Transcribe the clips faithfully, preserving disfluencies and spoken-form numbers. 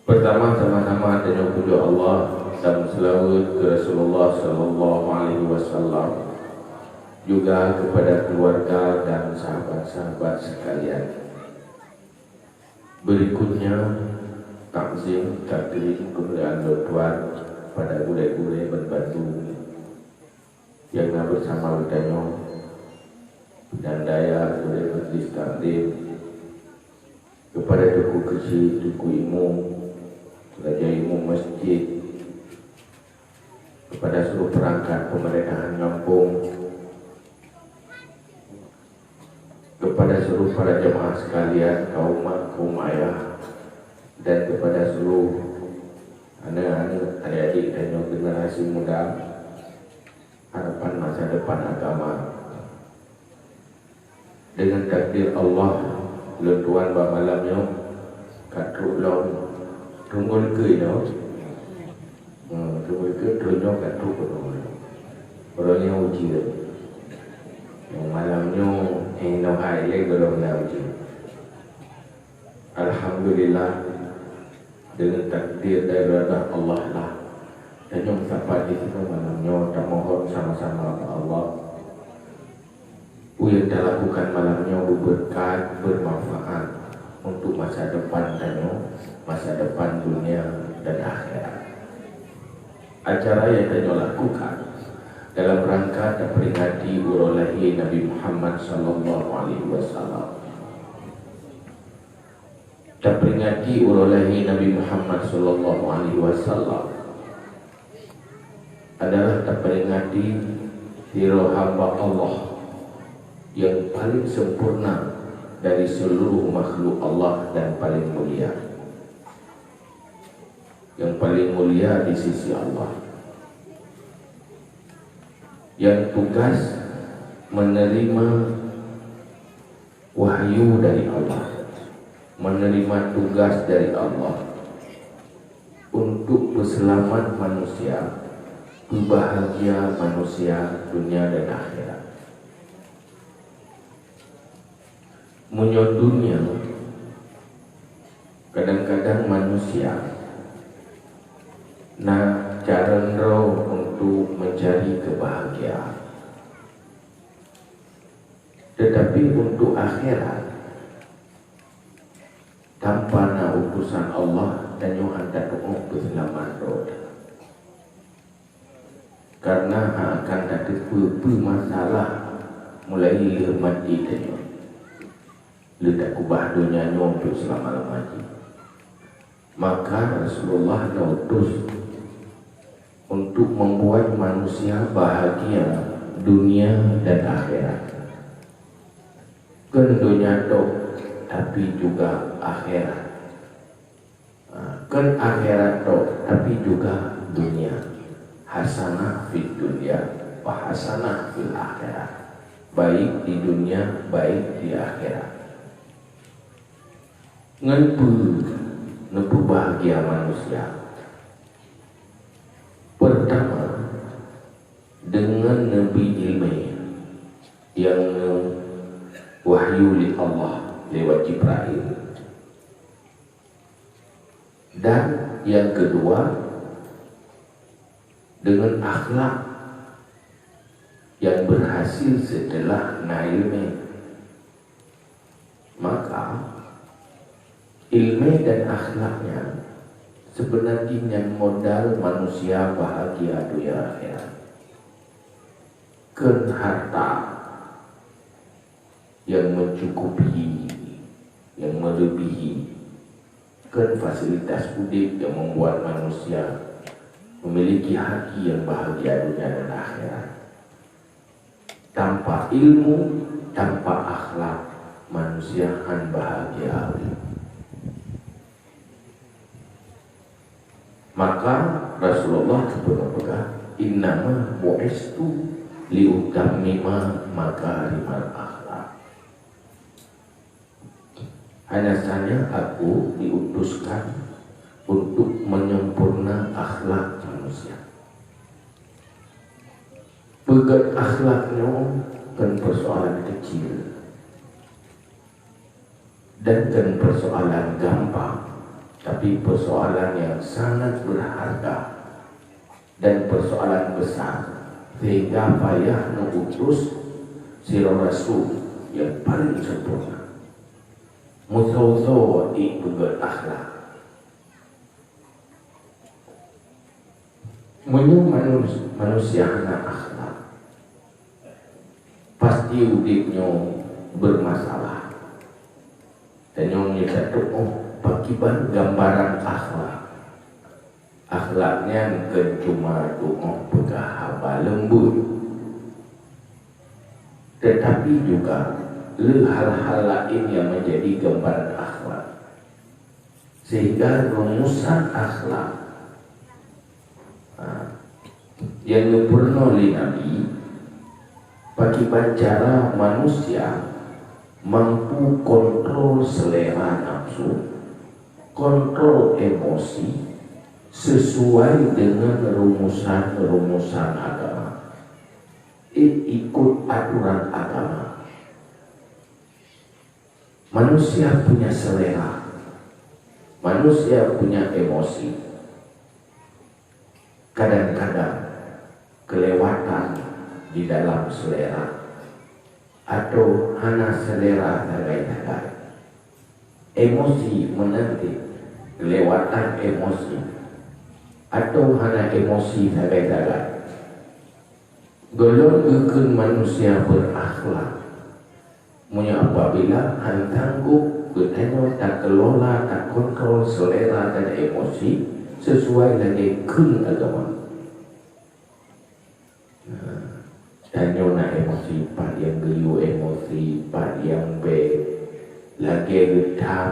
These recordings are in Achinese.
Pertama, sama-sama tanyoe pujoe Allah dan selawat ke Rasulullah sallallahu alaihi wasallam, juga kepada keluarga dan sahabat-sahabat sekalian. Berikutnya, takzim takrim kemuliaan lôn tuan pada gurée-gurée banmandum nyang na bersama geutanyoe, dan daya gurée majlis taklim, kepada Teungku Keuchik, Teungku Imum, Raja Imum Masjid, kepada seluruh perangkat pemerintahan gampông, kepada seluruh para jemaah sekalian, kaum mak, kaum ayah, dan kepada seluruh aneuk-aneuk, adik-adik tanyoe generasi muda, harapan masa depan agama. Dengan takdir Allah, lôn tuan bak malam nyoe ka trok lom. Tunggu likeue nyoe. Hmm, tunggu likeue trok nyoe ka trok keunoe. Uroe nyoe ujeuen. Nyoe malam nyoe, eh, nyoe hai lé gohlom na ujeuen. Alhamdulillah, dengan takdir dan iradah Allah lah, tanyoe meusapat di sinoe malam nyoe, tamohon sama-sama bak Allah, peue nyang talakukan malam nyoe beubeurkat, beumanfaat untuk masa depan tanyoe, masa depan dunia dan akhirat. Acara nyang tanyoe lakukan dalam rangka taperingati uroe lahé Nabi Muhammad sallallahu alaihi wasallam. Taperingati uroe lahé Nabi Muhammad sallallahu alaihi wasallam adalah taperingati sidroe hamba Allah nyang paleng sempurna dari seluruh makhluk Allah dan paleng mulia. Nyang paleng mulia di sisi Allah, nyang tugas menerima wahyu dari Allah, menerima tugas dari Allah untuk peuseulamat manusia, peubahgia manusia dunia dan akhirat. Meunyoe dunia, kadang-kadang manusia na cara droe untuk mencari kebahagiaan. Tetapi untuk akhirat, tanpa na utusan Allah, tanyoe hana tatu'oh peuseulamat droe. Karena akan tateupeue peue masalah mulai lheueh maté tanyoe. Lheueh takeubah donya nyoe untuk seulama-lama jih. Maka Rasulullah neutus untuk membuat manusia bahagia dunia dan akhirat. Kon donya tok, tapi juga akhirat. Ha, kon akhirat tok, tapi juga dunia. Hasanah fid dunya wa hasanah fil akhirah. Baik di dunia, baik di akhirat. Ngon peue neupeubahagia manusia? Pertama, deungon neubri iéleumé nyang neuwahyu lé Allah lewat Jibrail. Dan nyang keudua, deungon akhlak nyang beurhasil seuteulah na iéleumé. Maka, iéleumé dan akhlak nyan seubeuna jih nyan modal manusia bahagia dunia akhirat. Kon harta nyang meucukupi, nyang meuleubihi, kon fasilitas udeb nyang membuat manusia memiliki hati nyang bahagia dunia dan akhirat. Tanpa ilmu, tanpa akhlak, manusia hana bahagia. Maka Rasulullah geupeugah, "Innama bu'istu liutammima makarimal akhlak." Hanya saja aku diutuskan untuk menyempurna akhlak manusia. Peugét akhlak nyoe kon persoalan kecil dan kon persoalan gampang. Tapi persoalan yang sangat berharga dan persoalan besar, sehingga payah neuutus sidroe rasul yang paling sempurna. Meusoe-soe ipeugét akhlak. Meunyoe manus-, manusia hana akhlak, pasti udeb nyoe bermasalah. Tanyoe meunyoe tatu'oh pakiban gambaran akhlak. Akhlak nyan kon cuma tu'oh peugah haba leumbut, tetapi juga le hal-hal laén yang menjadi gambaran akhlak. Sehingga rumusan akhlak, ha, nyang geupeurunoe lé Nabi, pakiban cara manusia mampu kontrol selera nafsu, kontrol emosi sesuai dengan rumusan-rumusan agama. I-, ikut aturan agama. Manusia punya selera, manusia punya emosi. Kadang-kadang kelewatan di dalam selera atau hana selera sagai-sagai. Emosi meunanti kelewatan emosi atau hana emosi sagai-sagai. Gohlom geukheun manusia berakhlak. Meunyoe apabila han sanggob geutanyoe takeulola, takontrol selera dan emosi sesuai lagée kheun agama. Nah, tanyoe na emosi, pat nyang geuyue emosi, pat nyang bék, lagée geutam.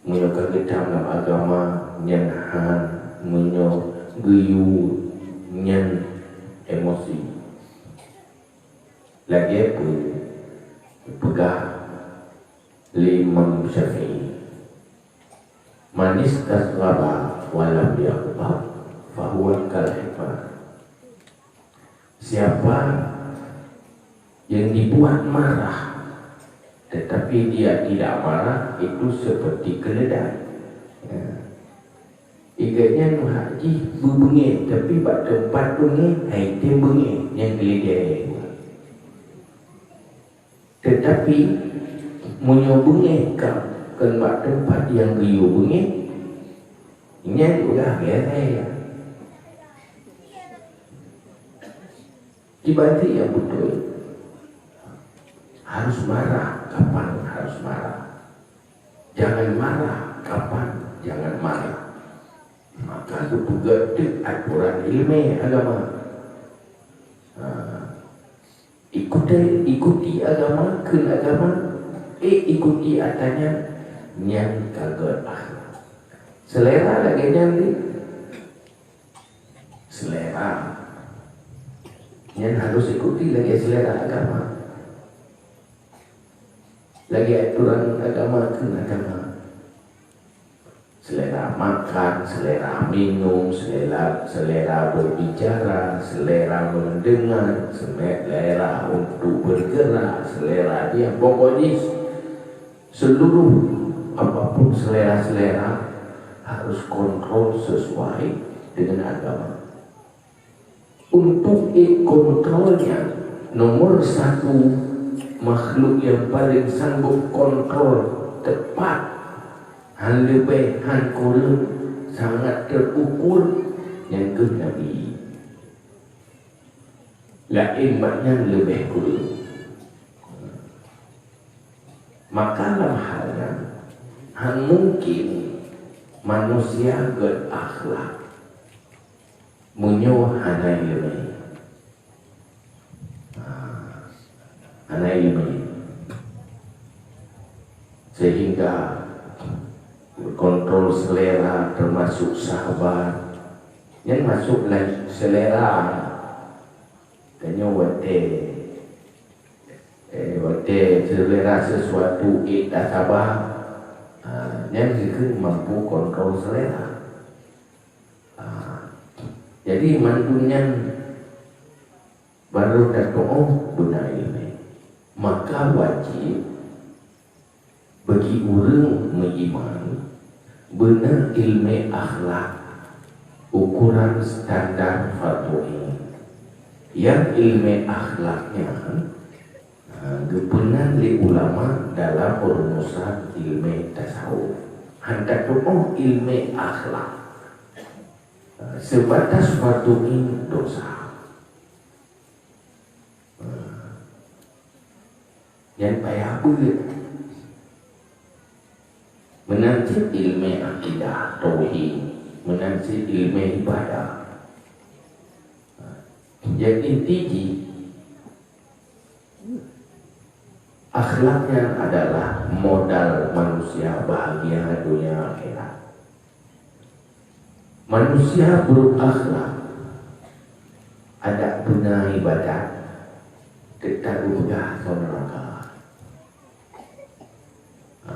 Meunyoe ka geutam lam agama, nyan han, meunyoe geuyue, nyan emosi. Lagée peue geupeugah lé Imam Syafi'i, "Man istasghara wa lam yaghdab, fahuwa kal himar." Siapa yang dibuat marah, tetapi dia tidak marah, itu seperti keledai. Ya. Ingat nyan, hak jih beubeungéh, tapi bak teumpat beungéh, hai tem beungéh, nyan keledai. Tetapi, meunyoe beungéh ka kon bak teumpat nyang geuyue beungéh, nyan udah biasa. Kiban cit nyang beutôi, harus marah kapan harus marah. Jangan marah kapan jangan marah. Maka geupeugah teuk atoran ileumèe agama. Ha. Ikuti, ikuti agama, kheun agama, eh, ikuti atra nyan, nyan ka gét akhlak. Selera lagèe nyan lé. Selera. Nyan harus ikuti lagèe selera agama. Lagèe aturan agama kheun agama. Selera makan, selera minum, selera, selera berbicara, selera mendengar, selera untuk bergerak, selera diam. Pokoknya seluruh apapun selera-selera harus kontrol sesuai dengan agama. Untuk ék kontrol nyan, nomor satu makhluk nyang paleng sanggob kontrol tepat, han leubeh han kureueng, sangat teurukur, nyan keuh Nabi. Laén bak nyan leubeh kureueng. Maka lam hal nyan, han mungken manusia gét akhlak meunyoe hana iéleumé. Hana iéleumé. Sehingga kontrol selera, termasuk sabar, nyan masuk lam selera. Tanyoe watèe, eh, watèe selera sesuatu ék tasaba, ha, nyan geukheun mampu kontrol selera. Ha, jadi mandum nyan barô tatu'oh beuna iéleumé. Maka wajéb bagi ureueng meuiman Beuna ilmé akhlak, ukuran standar fardu ain. Nyang ilmé akhlak nyan, ha, geupeunan lé ulama dalam rumusan ilmé tasawuf. Hana tatu'oh ilmé akhlak, ha, seubatas fardu ain, dosa. Nyan payah beuet. Meunan cit ilmé akidah, tauhid, meunan cit ilmé ibadah. Jadi inti jih, akhlak nyan adalah modal manusia bahagia donya akhirat. Manusia brok akhlak, adak beuna ibadat, teutap geupeugah asoe neuraka. Ha.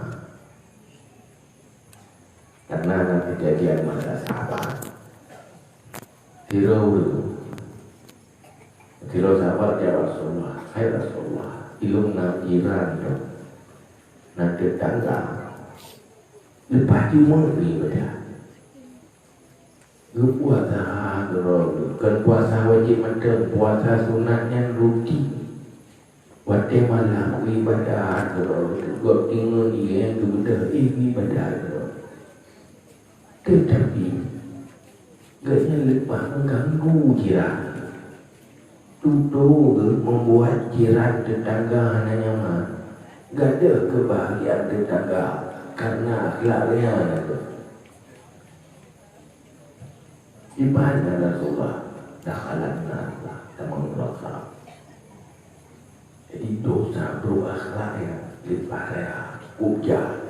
Karena na keujadian masa sahabat. Sidroe ureueng, sidroe sahabat jak Rasulullah, "Hai Rasulullah, ilôn na jiran lôn, na teutangga, leupah jumeuet lé ibadat." Geupuasa keudroe, kon puasa wajéb mantong, puasa sunat nyan rutin. Watée malam ibadat keudroe, gob tingon ié geubeudôh, eh, ibadat keudroe. Teutapi, gobnyan leupah meuganggu jiran. Tutoe geuh membuat jiran teutangga hana nyaman. Gadôh keubahgiaan teutangga kareuna akhlak nyan. Iban ya Rasulullah, dakhalan nar, tamong neuraka. Jadi dosa brok akhlak nyan leupah raya, uja.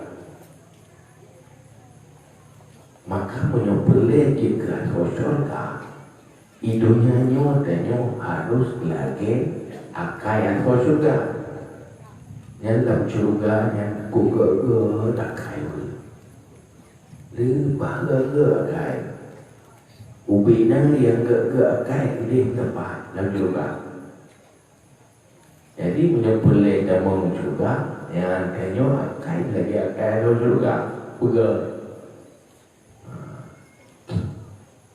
Maka meunyoe peureulée jeuet keu asoe syeuruga, i donya nyoe tanyoe harôh lagée akai asoe syeuruga. Nyan lam syeuruga nyan keu geu-geu akai ureuëng. Leupah geu-geu akai. Ubé nyan nyang geu-geu akai udeb teumpat lam syeuruga. Jadi, meunyoe peureulée tamong syeuruga, nyan tanyoe akai lagée akai lam syeuruga. Peugah.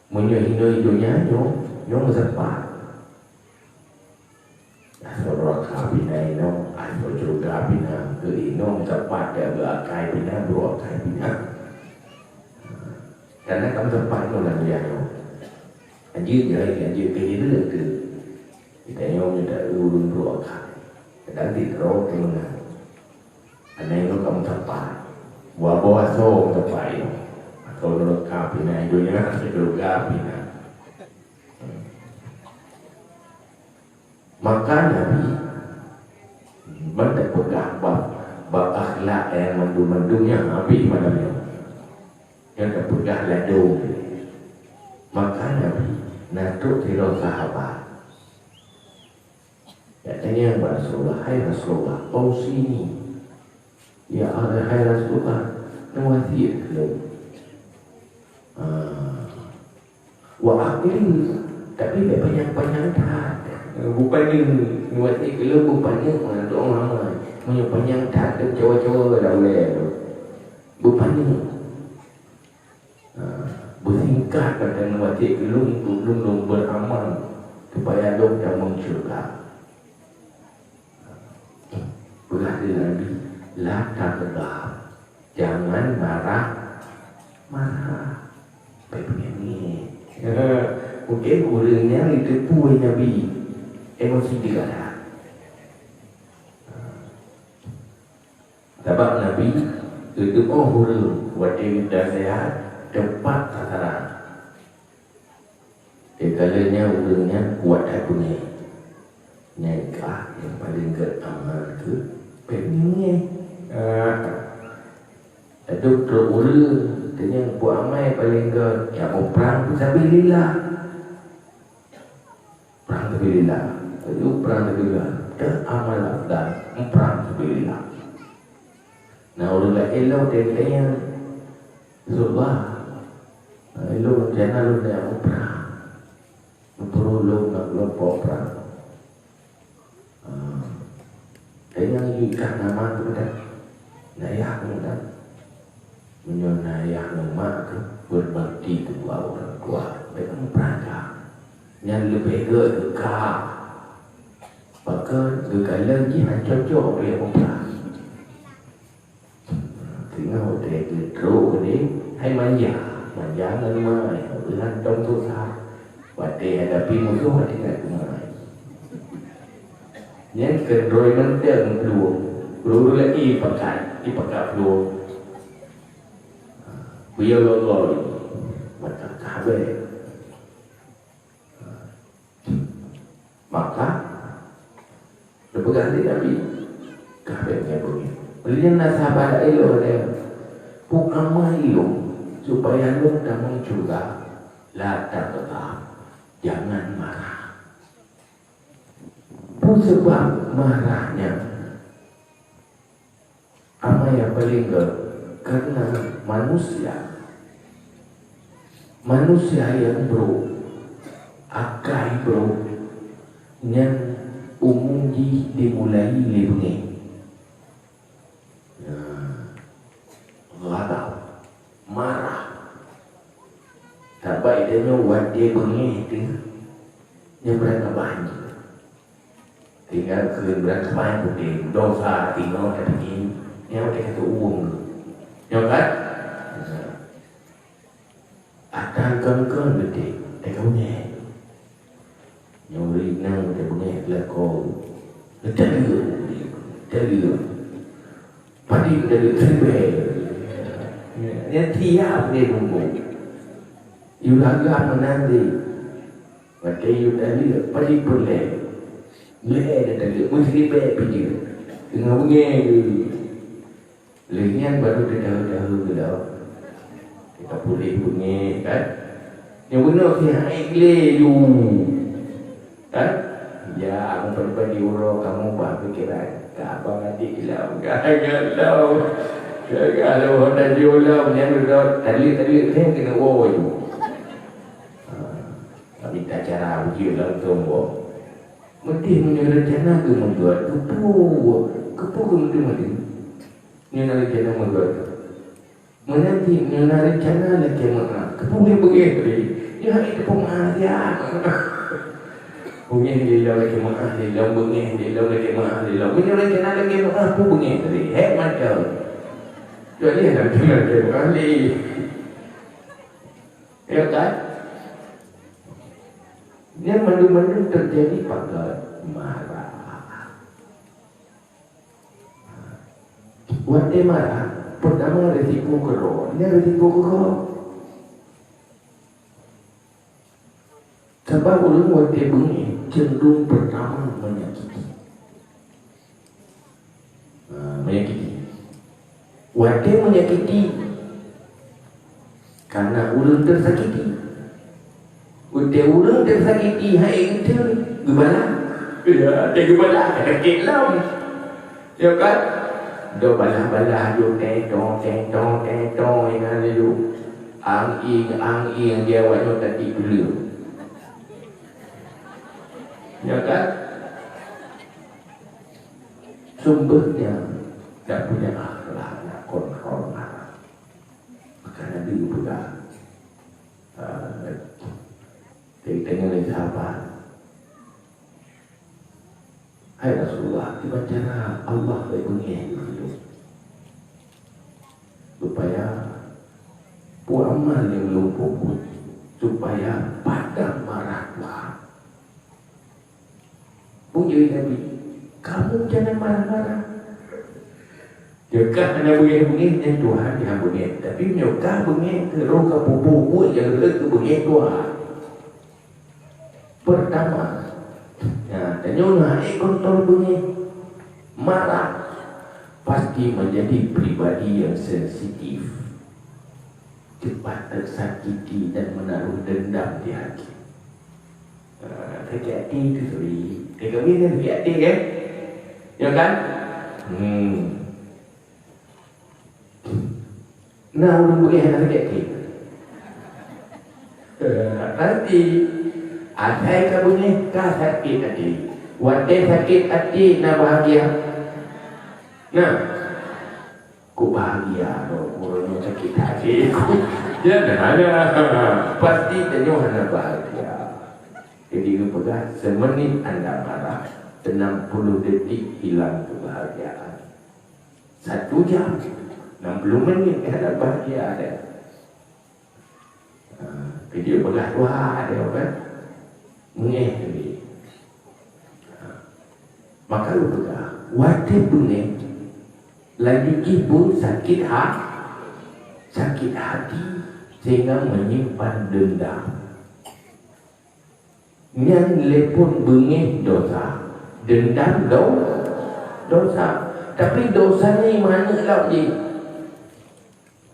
Meunyoe hinoe donya nyoe, nyoe meusapat. Asoe neuraka pih na inoe, asoe syeuruga pih na, keu inoe meusapat, jak beu akai pih na, brok akai pih na. Karena ka meusapat inoe lam donya nyoe. Anjeut jai, anjeut keu hireuen keu. Geutanyoe meunyoe ta ureuëng brok akai, kadang sidroe teuh meunan. Hana inong ka meusapat. Buah-buah asoe meusapat inong. Asoe neuraka pih na, i donya asoe syeuruga pih na. Maka Nabi ban teupeugah bab, bab akhlak nyang mandum-mandum nyan habéh malam nyoe. Nyang teupeugah ladôm. Maka Nabi na trok sidroe sahabat. Geutanyong bak Rasulullah, "Hai Rasulullah, ausini." "Ya Allah, hai Rasulullah, neuwasiet keu lôn." Ah. "Wa aqli, tapi bèk panyang-panyang that." Beupaneuk, neuwasiet keu lôn beupaneuk meunan doa ramai. Meunyoe panyang that, teucawa-cawa dah ulèe tu. Beupaneuk. Ha, beusingkat bak tanyoe wajéb lôn, lôn, lôn beuramal supaya lôn tamong syeuruga. Peugah lé Nabi, "La taghdab, jangan marah, marah." Bèk peunyakét. Mungken ureueng nyan jiteupeu Nabi, emosi jih galak. Sabab Nabi geuteu'oh ureueng watèe geutanaseuhat teumpat sasaran. Keukala nyan ureueng nyan kuat that beungèh. Nyan kah nyang paleng gèt amal keu peunyueng. Teutap trok ureueng teunyang buet amai paleng gèt, nyang muprang fisabilillah. Prang sabilillah. Laju prang sabilillah. Teuh amal afdal, prang sabilillah. Nah, ureueng laén lom teuka nyan, "Rasulullah, ilôn rencana lôn neuk muprang. Muprang lôn ngon keulompok prang." Ah. Teuka nyan jih kah nama keumadan. Dayah keumadan. Meunyoe na ayah ngon mak keuh berbakti kepada orang tua, bèk kamoe peurangkap. Nyan leubeh gèt geuka. Pakon? Geukalon jih han cocok lé muprah. Teungoh watèe geutrok ni, hai manja. Manja ngon mak, hai ngon tông susah. Watèe hadapi musoh, watèe nyan keumai. Nyan keudroe mantong plueng. Plueng lagi ipakat, ipakat plueng. Beliau lolo ini. Maka kahbeh. Maka, dipeugah lé Nabi, "Kahbeh nyan beungéh." Ulèh nyan na sahabat ilôn ada, "Peue amal ilôn supaya lôn tamong syeuruga, la taghdab, jangan marah." Peue seubab marah nyan? Amal nyang paleng gèt, karena manusia, manusia nyang brok, akai brok, nyan umu jih dimulai lé beungéh. Nah, ghadab, marah. Sabab tanyoe watèe beungéh teuh, nyan beurangkaban jih. Tinggai keu beurangkaban putéh, dosa, tinggai tapi nyan watèe ka teuuweueng. Nyoe kan? Ata kon-kon beutôi, teuka beungéh. Nyoe ri nang teubeungéh lakoe. Teuka beungéh, teuka. Padum teuka siribèe. Nyan tiap lé bumbong. Yue lagak meunan di. Watèe yue taleuek, padum peureulèe. Lhèe na taleuek, meusiribèe pih jeuet. Teungoh beungéh geuh. Lheueh nyan baru teudahu-dahu lom. Teuka puléh beungéh, kan? Nyoe bunoe si hai glé yue. Kan? Ya, aku pribadi uroe kamoe bah pikiran. Ka abang adik lom, ka aneuëk lom. Ka lôn hana jioh lom, nyan uroe taleuek-taleuek lhèe keuneuk woe yue. Ha, ka mita cara uji lom teumbok. Meudeh meunyoe rencana keu meugèt, keupeue, keupeue keu meudeh-meudeh? Nyoe na rencana meugèt. Meunanti nyoe na rencana lakèe meu'ah, keupeue beungéh tadi? Nyoe hana teupeu meu'ah siat. Beungéh lé lom lakèe meu'ah lé lom, beungéh lé lom lakèe meu'ah lé lom. Meunyoe rencana lakèe meu'ah, peue beungéh tadi? Hék mantong. Jadi hana rencana lakèe meu'ah lé. Ya kan? Nyan mandum-mandum teujadi pakon marah. Watèe marah, peutama risiko keudroe, nyan risiko keudroe. Sabab ureuëng watèe beungéh cenderung peutama menyakiti. Ha, menyakiti. Watèe menyakiti, karena ureuëng teusakiti. Watèe ureuëng teusakiti, hai geuteun geubalah. Ya, watèe geubalah, sakét lom. Ya kan? Dok balah-balah, dok tentong, tentong, tentong, inan laju. Ang-ing, ang-ing, di awak nyoe tadi dulu. Ya kan? Sumbernya tak punya akhlak, nak kontrol marah. Maka Nabi geupeugah, ah, dari tengah sahabat, "Hai Rasulullah, kiban cara Allah bèk beungéh ngon lôn, supaya peue amal nyang lôn peubuet, supaya padam marah Tuhan?" Peue jaweueb Nabi, "Kamu jangan marah-marah." Nyoe ka hana beungéh-beungéh, nyan Tuhan nyang beungéh. Tapi nyoe ka beungéh, keu roh ka peubuet-buet nyang rhot keu beungéh Tuhan. Pertama, nah, tanyoe na ék kontrol beungéh. Marah pasti menjadi pribadi yang sensitif. Cepat tersakiti dan menaruh dendam di hati. Ah, sakét até tu, sorry. Teuka beungéh kan sakét até kan? Ya kan? Hmm. Na ureuëng beungéh hana sakét até? Eh, nanti, asai ka beungéh ka sakét até. Watèe sakét até na bahagia? Na? Kok bahagia, dok, ureuëng Sakit hati. Jangan ada. Pasti tanyoe hana bahagia. Jadi, geupeugah, semenit anda marah, enam puluh detik hilang kebahagiaan. Satu jam, enam puluh menit hana bahagia ada. Ha, jadi, peugah Tuhan dia, kan? Mengeh tadi. Ha. Maka geupeugah, watée beungéh, laju jih beusakét ha-, sakét hati, sehingga menyimpan dendam. Nyan lé phon beungéh dosa, dendam do-, dosa. Tapi dosa nyan iman lom jih.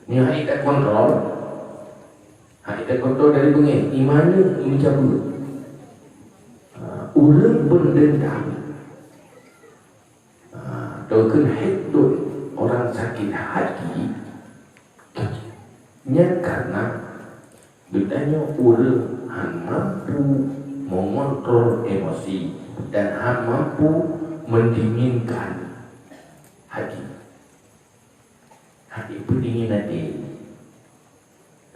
Nyan hana takontrol. Hana takontrol dari beungéh, iman meucabeuet. Ha, ureuëng beudendam. Ha, tokheun hidup orang sakit hati, nyan karena geutanyoe ureuëng han mampu mengontrol emosi dan han mampu mendinginkan hati. Hati peudingin hati.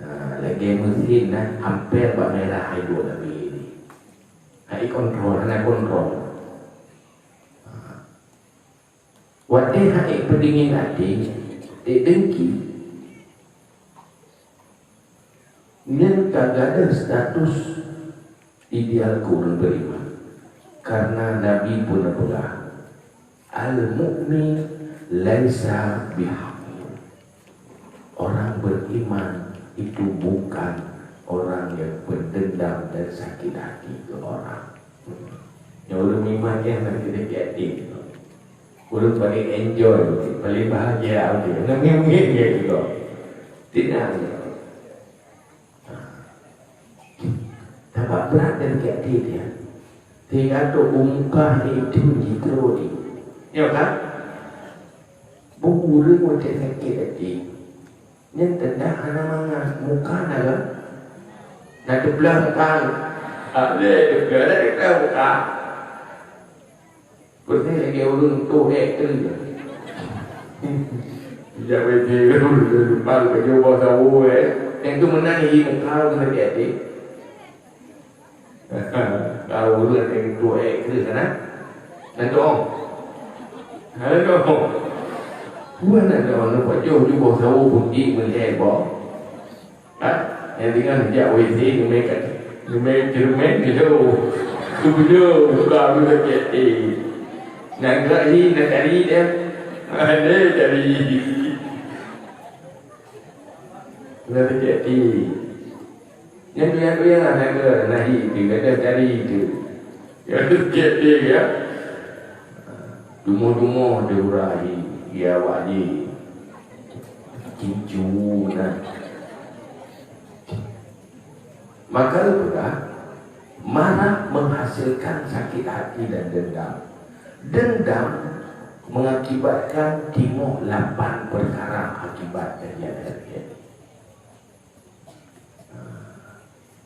Ha, lagée mesin na, ampere bak merah hai dua nabi ini. Hai kontrol, hana kontrol. Ha. Watée hai peudingin até, ék dengki. Nyan ka gadôh status ideal keu ureuëng beriman. Karena Nabi pun peugah, "Al-mu'min laisa bihaqid." Orang beriman itu bukan orang yang berdendam dan sakit hati ke orang. Nyang ureuëng iman nyan hana sakét hati. Ureuëng paling enjoy, paling bahagia, okey. Nangis-nangis dia juga. Tidak. Tampak berat dan sakét hati dia. Sehingga tu muka itu jitro di. Ya kan? Buku ureuëng watée sakét hati. Nyan teuntang hana mangat. Muka na kan? Na teupeuleueh muka. Tak boleh, teupeuleueh, na teupeuleueh muka. Beutôi lagée ureuëng tuh ék tu. Jak W C lupa lupa jubah sawo, eh. Yang tu meunan hi muka tu sakét hati. Kalau ureuëng ada yang tuek kreueh sana, dan doa. Ada doa. Bukan ada doa, nampak jauh di bawah sawo pun di melihat bawah. Ha? Yang dengan jak W C, numai kat, numai cermin, jauh. Tu beliau buka dulu cek. Eh. Nak gerak ni, nak cari dia. Ada cari. Nak cek. Eh. Nyan donya-donya na ke nahi teu, gadôh dari teu. Ya, teu, ya. Dumoh-dumoh teu urai, ya, awak jih. Kincu na. Maka peugah, marah menghasilkan sakit hati dan dendam. Dendam mengakibatkan timoh lapan perkara akibat dari yang terjadi.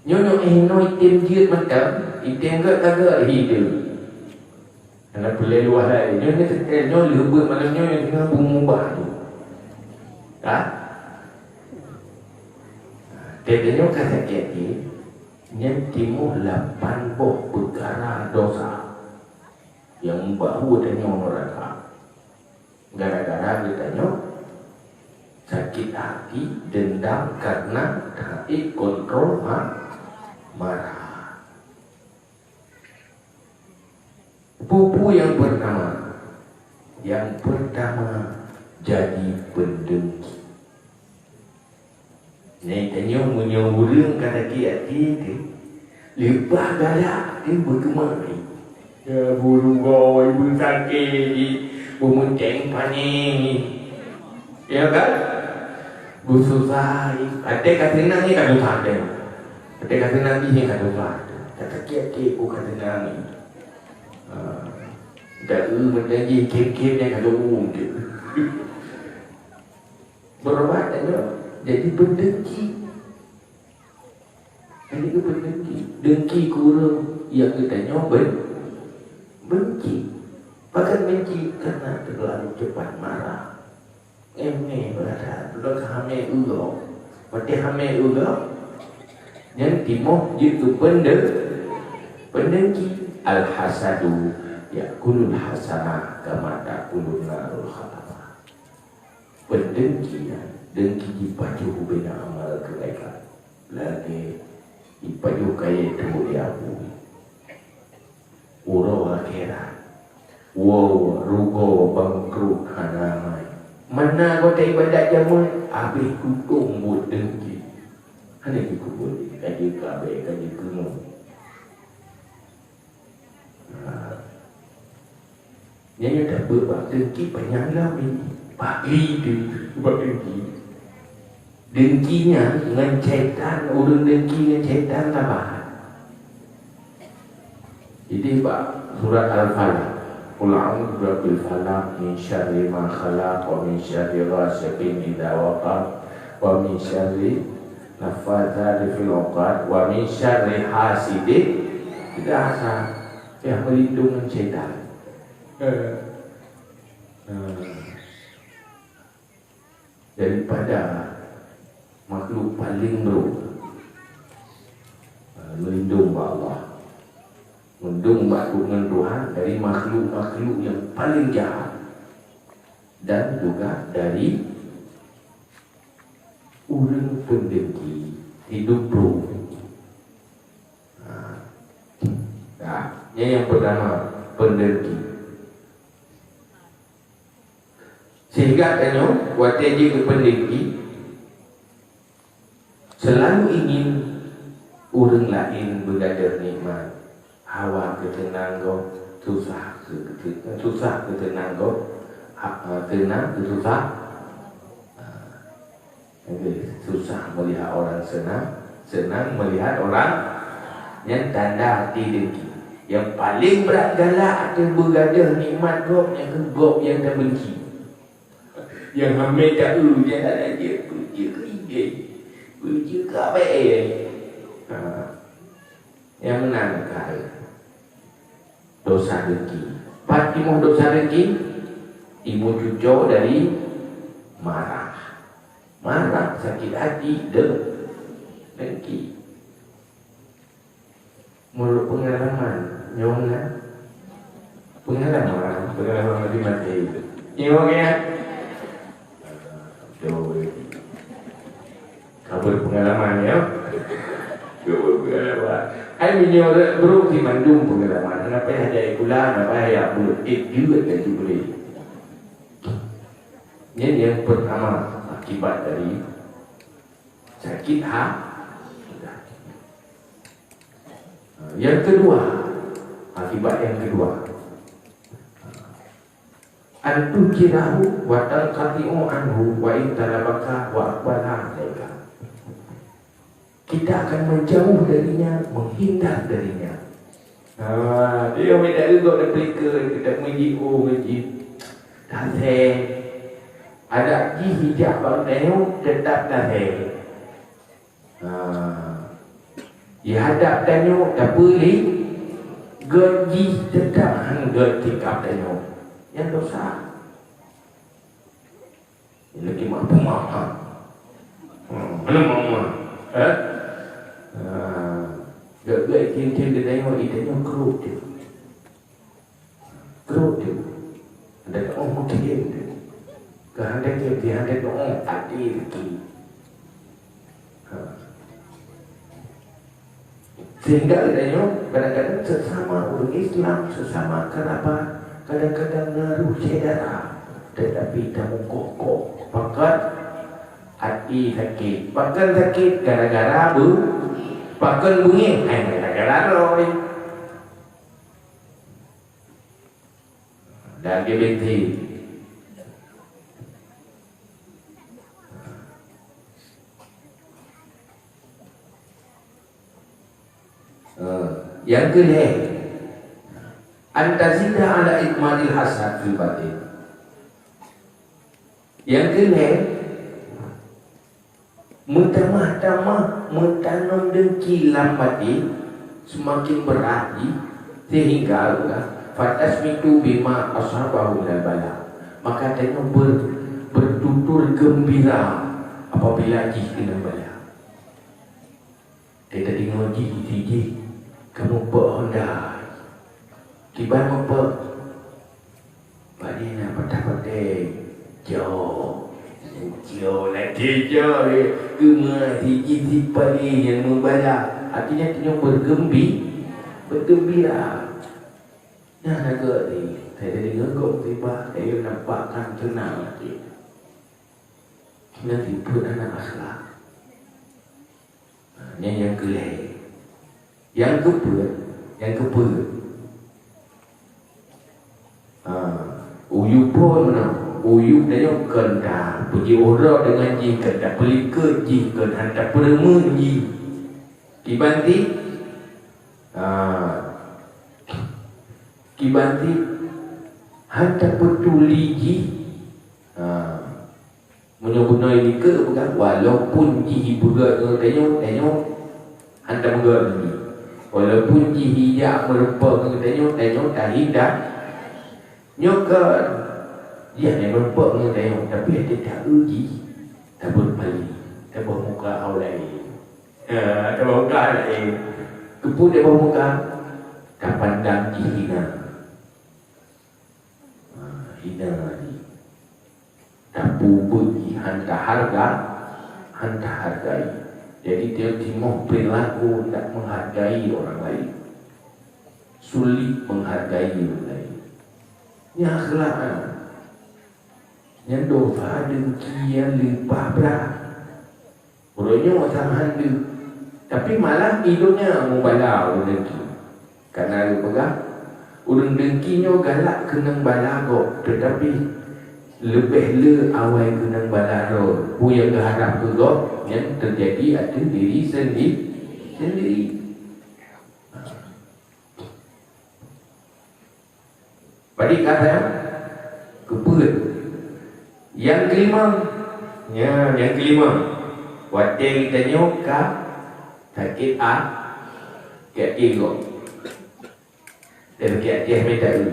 Nyoe nyoe eh nyoe item jeuet mantong, item gét ka gét hi teuh. Hana peureulée luwah laén. Nyoe nyoe teuntée, nyoe lheueh beuet malam nyoe, nyoe teungoh beumubah tu. Ka? Teuntée nyoe ka sakét jih, nyan timoh lapan boh peukara dosa nyang meubahu tanyoe neuraka. Gara-gara geutanyoe sakét hati, dendam karena taék kontrol ma-, marah. Peue-peue nyang pertama? Nyang pertama, jadi peudengki. Nyan tanyoe meunyoe ureuëng ka sakét até teuh, leupah galak teuh beukeumah. Ya, bulu goi, beusakét jih, beumeucéng panyéng. Ya kan? Beususah jih. Até ka seunang jih ka susah teuh. Até ka seunang jih ka susah teuh. Ka sakét até pun ka seunang jih. Ha. Dak eu meunan jih kem-kem nyang ka lôn teuh. Beureubat tanyoe jadi peudengki. Jadi keu peudengki. Dengki keu ureuëng nyang geutanyoe ben-, benci. Pakon benci? Karena terlalu cepat marah. Eh, mé, beurata, beudôh ka hamé uroe. Watèe hamé uroe, nyan timoh jeuet keu peundeu-, peundengki. Al-hasadu ya'kulul hasanah kama ta'kulun narul hatabah. Peundengki nyan, dengki jipajoh ubena amal keubaikan. Lagèe jipajoh kayèe trok di apui. Uroe akhirat, woe rugoe bangkrot hana hai. Mana anggota ibadat jameun, habéh tutong buet dengki. Hana jikubur, ka jikabé, ka jikeunong. Nah, nyan nyoe tabeuet bak dengki panyang lom nyoe. Bak dengki, bak dengki. Dengki nyan ngon syaitan, ureueng dengki ngon syaitan saban. Jadi bak surat Al-Falaq, "Qul a'udzu birabbil falaq, min syarri ma khalaq, wa min syarri ghasiqin idza waqab, wa min syarri naffatsati fil 'uqad, wa min syarri hasidin idza hasad." Ya, meulindong ngon syaitan. Eh. Nah. Daripada makhluk paleng brok. Ha, meulindong bak Allah. Meulindong bak ngon Tuhan dari makhluk-makhluk nyang paleng jahat. Dan juga dari ureueng peundengki, hidup brok. Ha. Nah, nyan nyang peutama, peundengki. Sehingga tanyoe watèe jeuet keu peundengki, seulalu ingin ureueng laén beugadoh nikmat, hawa keu teunang gob, susah keu, keu, susah keu teunang gob, ha, teunang keu susah. Oke, susah melihat orang senang, senang melihat orang, nyan tanda até dengki. Nyang paleng brat galak ateueh beugadoh nikmat gob, nyan keuh gob nyang tabenci. Nyang hamé ta-eu, nyan hana jeuet, peue jeuet keu idéh, peue jeuet keu abée. Ha. Nyang meunan keuhai. Dosa dengki. Pat timoh dosa dengki? Timu cuco dari marah. Marah, sakit hati, de-, dengki. Meunurot peungalaman, nyoe na peungalaman, peungalaman mati-mati. Nyoe kan? Betul. Ka beupeungalaman, ya. Ka beupeungalaman. Hai, meunyoe rot brok di mandum peungalaman, hana payah jai pula, hana payah jak beuet, eh, jeuet laju boleh. Nyan nyang peutama akibat dari sakit ha-, hati. Nyang keudua, akibat nyang keudua. An tuhjirahu wa tanqati'u anhu wa in talabaka wa aqbala alaika. Kita akan menjauh darinya, menghindar darinya. Ha, dia minta juga dah pelika, kita menjauh, menjauh. Tasé. Adak jih hijab bak tanyoe tetap tasé. Ha. Di hadap tanyoe tapeuli, gét jih teutap han gét sikap tanyoe. Nyan dosa. Lagi mak peumah. Hmm, mana mama? Eh? Ha. Gét-gét cincin di tanyoe, di tanyoe kruk tu. Krok tu. Ada ke oh mungkin dia tu. Ke handai ke dia handai ke oh tadi lagi. Ha. Sehingga katanya kadang-kadang sesama orang Islam, sesama kerabat, kadang-kadang ngaruh syedara, tetapi tamu kokoh pakat hati sakit. Pakat sakit gara-gara bu, pakat bunyi, hai gara-gara roh. Dan dia binti. Eh, yang kelhèe, antazida ala ikmalil hasad fil batin. Yang kelhèe, meutamah-tamah meutanom dengki lam até seumaken brat jih, seuhingga fatasmitu bima asabahu minal bala. Maka tanyoe ber-, Bertutur gembira apabila jih keunong bala. Teudeungoe jih di jih, kamoe peuet honda. Kiban meupeue? Bak jih na patah-patah. Jo. Jo, lagèe jo, eh. Teuma di jih di paléng nyang meubala. Artinya, tanyoe bergembi-, bergembira. Nyan agak ni, saya jadi ngegok tiba, saya nampakkan tenang hati. Nyan sifeuet aneuk akhlak. Ha, nyan nyang keulhèe. Nyang keupeuet, nyang keupeuet. Ha, uyup phôn meunan, uyup tanyoe kon tapeujiôh droe deungon jih, kon tapeulikot jih, kon han tapeureumeun jih. Kiban ti, ha, kiban ti, han tapeutuli jih. Ha. Meunyoe bunoe likot peugah, walaupun jih ipeugöt ngon tanyoe, tanyoe han tapeugöt lagi. Walaupun jih ijak meurumpok ngon tanyoe, tanyoe tahinda. Nyoe kan, jih hana meurumpok ngon tanyoe, tapi até taeu jih, taboh pali, taboh muka awai laén. Ha, taboh muka laén. Keupeue taboh muka? Tapandang jih hina. Ha, hina jih. Tapeubuet jih han taharga, han tahargai. Jadi, dia timoh perilaku tak menghargai orang lain. Sulit menghargai orang lain. Nyan akhlak, ah. Nyan dosa dengki nyang leupah brat. Uroe nyoe sang han deuh. Tapi malah i donya mubala ureueng dengki. Karena geupeugah, ureueng dengki nyoe galak keunong bala gob, teutapi leubeh le awai keunong bala droe. Peue nyang geuharab keu gob, nyan teujadi ateueh diri sendi-, sendiri. Padit ka sayang? Keupeuet. Nyang keulima. Nya, nyang keulima. Watèe geutanyoe ka sakét a-, sakét até gob. Dan sakét até mita eu.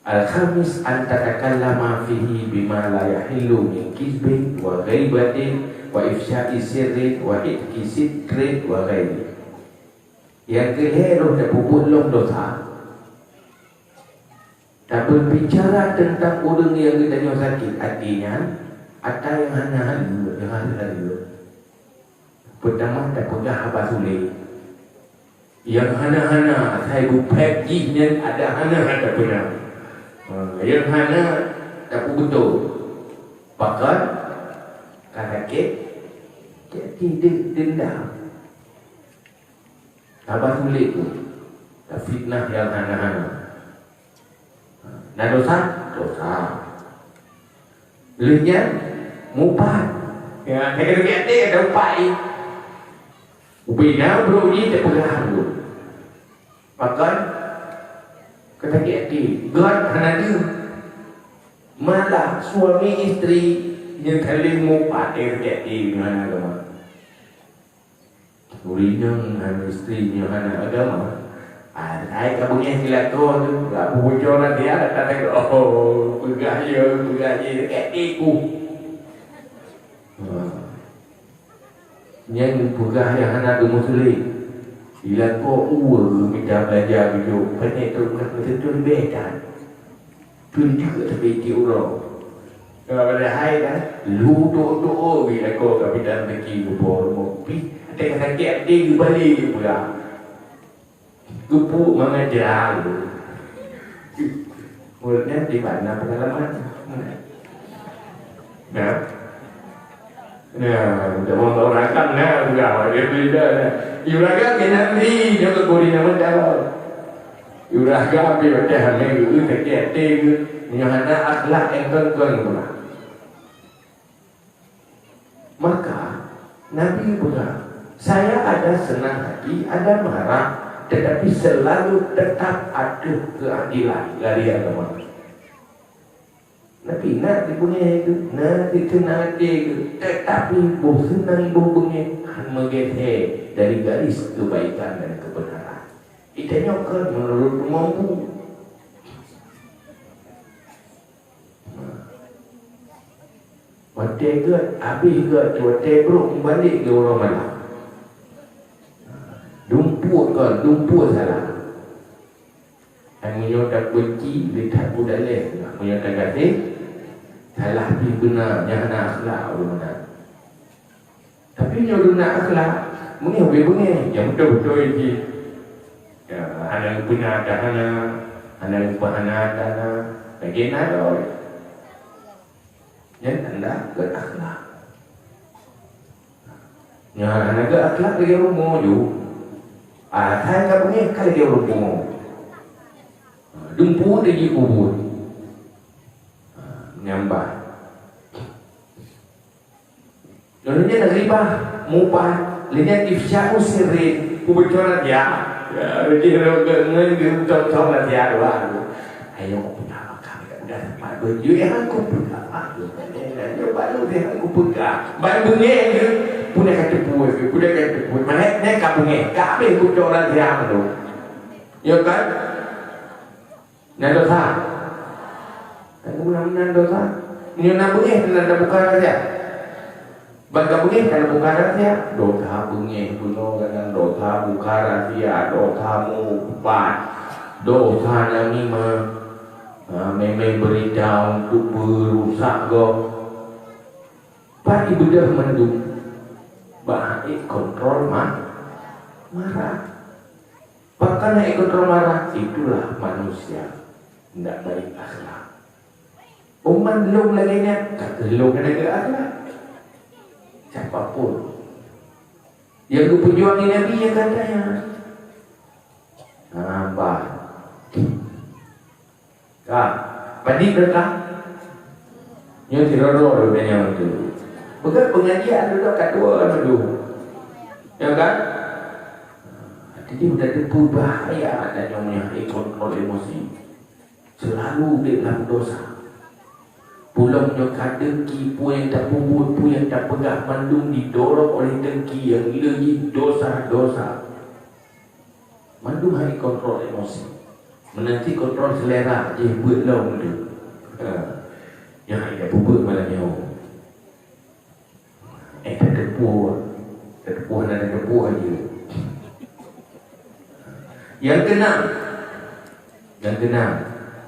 Al-khamis, an tatakallama fihi bima la yahillu min kizbin wa ghaibatin wa ifsya'i sirrin wa hitki sitrin wa ghairi. Nyang keulhèe roh tapeubuet lom dosa, tabeurbicara teuntang ureueng nyang geutanyoe sakét até nyan, atra nyang hana-hana, nyang hana-hana. Peutama tapeugah haba sulet. Nyang hana-hana, asai bupèk jih nyan ada hana tapeuna. Ha, nyang hana tapeubeutôi. Pakon? Ka sakét, jadi de-, dendam. Haba sulet tu, tafitnah nyang hana-hana. Na dosa? Dosa. Lheueh nyan, mupat. Ya, sakét até ada upat jih. Ubena brok jih teupeugah dulu. Pakon? Ka sakét até. Göt hana deuh. Malah suami isteri nyang saléng mupat sakét até ngon agama. Ureueng inong ngon isteri nyoe hana agama. Ah, hai ka beungèh silakoe tu, ka peubucor lam dia, datang tengok, oh, peugah ye, peugah ye, sakét até ku. Ha. Nyan peugah nyang hana geumeusulet. Silakoe ueh mita beulanja geujok, pané trok meunan meuteuteu leubeh that. Tunjukkan seperti orang. Kalau pada hai dah, lu doa-doa bagi aku kapitan rezeki ke bawah rumah. Pi, ada sakit hati ke balik ke pulang. Gepuk mangat jerang. Muridnya di mana pengalaman? Nah. Nah, zaman orang kan nah, udah dia beda nah. Iuraga ke nanti dia ke kuri nama dalam. Ureueng agam pih watèe hana geu-eu sakét até geuh, meunyoe hana akhlak nyang kon-kon geupeugah. Maka, Nabi peugah, "Saya ada senang hati, ada marah, tetapi selalu tetap ateueh keuadilan dari agama." Tapi na di bunoe tu, na di teunang até tu, tetapi boh seunang boh beungéh han meugeser dari garis kebaikan dan kebenaran. Kita nyoe kan menurut mampu. Watèe gèt, abéh gèt, watèe brôk meubalek geuh uroe malam. Dumpue kon, dumpue salah. Hai meunyoe tabenci, lé that udalèh, meunyoe tagaséh, salah pih beuna, nyan hana akhlak ureueng meunan. Tapi nyoe na akhlak, meunyoe beungèh, nyang beutôi-beutôi jih. Ya, hana geupeuna ata hana, hana geupeuna ata hana, lagèe na lom. Nyan tanda gèt akhlak. Nyan hana gèt akhlak lagèe ureueng bumoe ju. Ah, hai ka beungèh ka lagèe ureueng bumoe. Dumpeue teuh jih peubuet. Ah, nyan bah. Lalu nyan ribah, mubah, lé nyan ifsya'u sirrin, peubocoran ya. Ya, jadi ngon geucok-cok rahasia dua. Ayo, peugah makan, peugah tempat baju yang aku peugah. Ayo, baru dia aku peugah. Baru beungèh ke, pun dia kata puas, pun dia kata puas. Mana dia ka beungèh, ka habis bocoran dia tu. Ya kan? Na dosa? Kan meunan-meunan dosa. Meunyoe na beungèh, na tabuka rahasia. Ban ka beungèh, ka tabuka rahasia. Dosa beungèh bunoe kadang dosa buka rahasia, dosa meuubat, dosa namimah. Ha, memang berita untuk berusak gob. Pat ibeudôh mandum. Bak hana kontrol ma-, marah. Pakon hana kontrol marah, itulah manusia ndak baik akhlak. Umat lôn lagèe nyan, ka keuh lôn hana gèt akhlak. Siapa pun yang geupeujuangi Nabi nyang kata nyan. Hamba. Ka, padit dah ka? Nyoe sidroe-droe lôn tanyong tu. Peugah pengajian tu dah ka tuwoe lam tu. Ya kan? Jadi udah teupeu bahaya tanyoe nyoe hana kontrol emosi. Selalu udép lam dosa. Pulang nyoe ka dengki, peue nyang tapeubuet, peue nyang tapeugah mandum didorong oleh dengki nyang le jih dosa-dosa. Mandum hai kontrol emosi. Meunanti kontrol selera jih beuet lom tu. Ha. Nyan hai dak peubuet malam nyoe. Eh, tateupeue. Tateupeue hana tateupeue laju. Nyang keunam. Nyang keunam.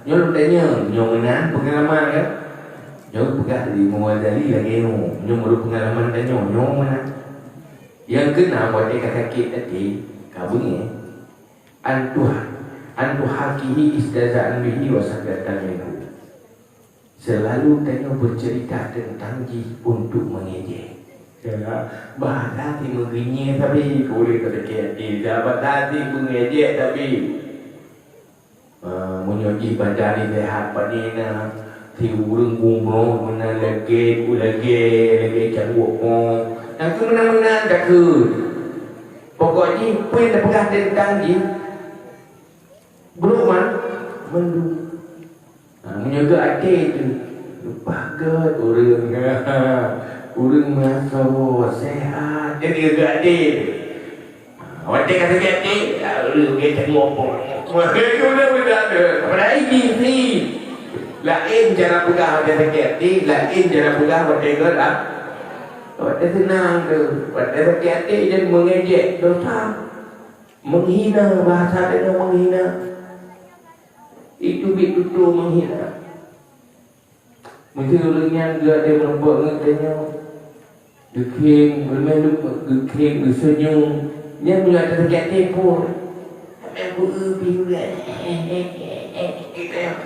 Nyoe lôn tanyong, nyoe meunan peungalaman kan? Nyoe peugah lé Imam Ghazali lagèe nyoe. Nyoe meunurot peungalaman tanyoe, nyoe meunan. Nyang keunam, watèe ka sakét até, ka beungèh. An tuha-, an tuhakihi istihza'an bihi wa sakhratan minhu. Selalu tanyoe bercerita tentang jih untuk mengejek. Ya, bahasa si meugeunyie sabe, ka ulèe teuka até, bahasa si meungejek sabe. Ah, meunyoe jih badan ni sehat, pane na, si ureueng gumroh meunan lagèe, lagèe, lagèe cangguek mo. Nyang keu meunan-meunan takheun. Pokok jih, peue nyang tapeugah teuntang jih, brôk man-, mandum. Ha, meunyoe gèt até tu, leupah gèt ureueng. Ureueng meuasoe, sehat. Jadi gèt até tu. Ha, watèe ka sakét até, ya, ureueng gèt tengok pun. Itu dah beda tu. Padahai jih si. Laén cara peugah watèe sakét até, laén cara peugah watèe gèt, ah. Watèe seunang tu, watèe sakét até jadi meungejek dosa. Menghina, bahasa tanyoe menghina. Itu bit tutoe menghina. Meusé ureueng nyan geuh ada meureumpok ngon tanyoe. Geukhém, geukhém, geuseunyum. Nyan meunyoe ata sakét até pun. Sampai beu-eu pih ureueng.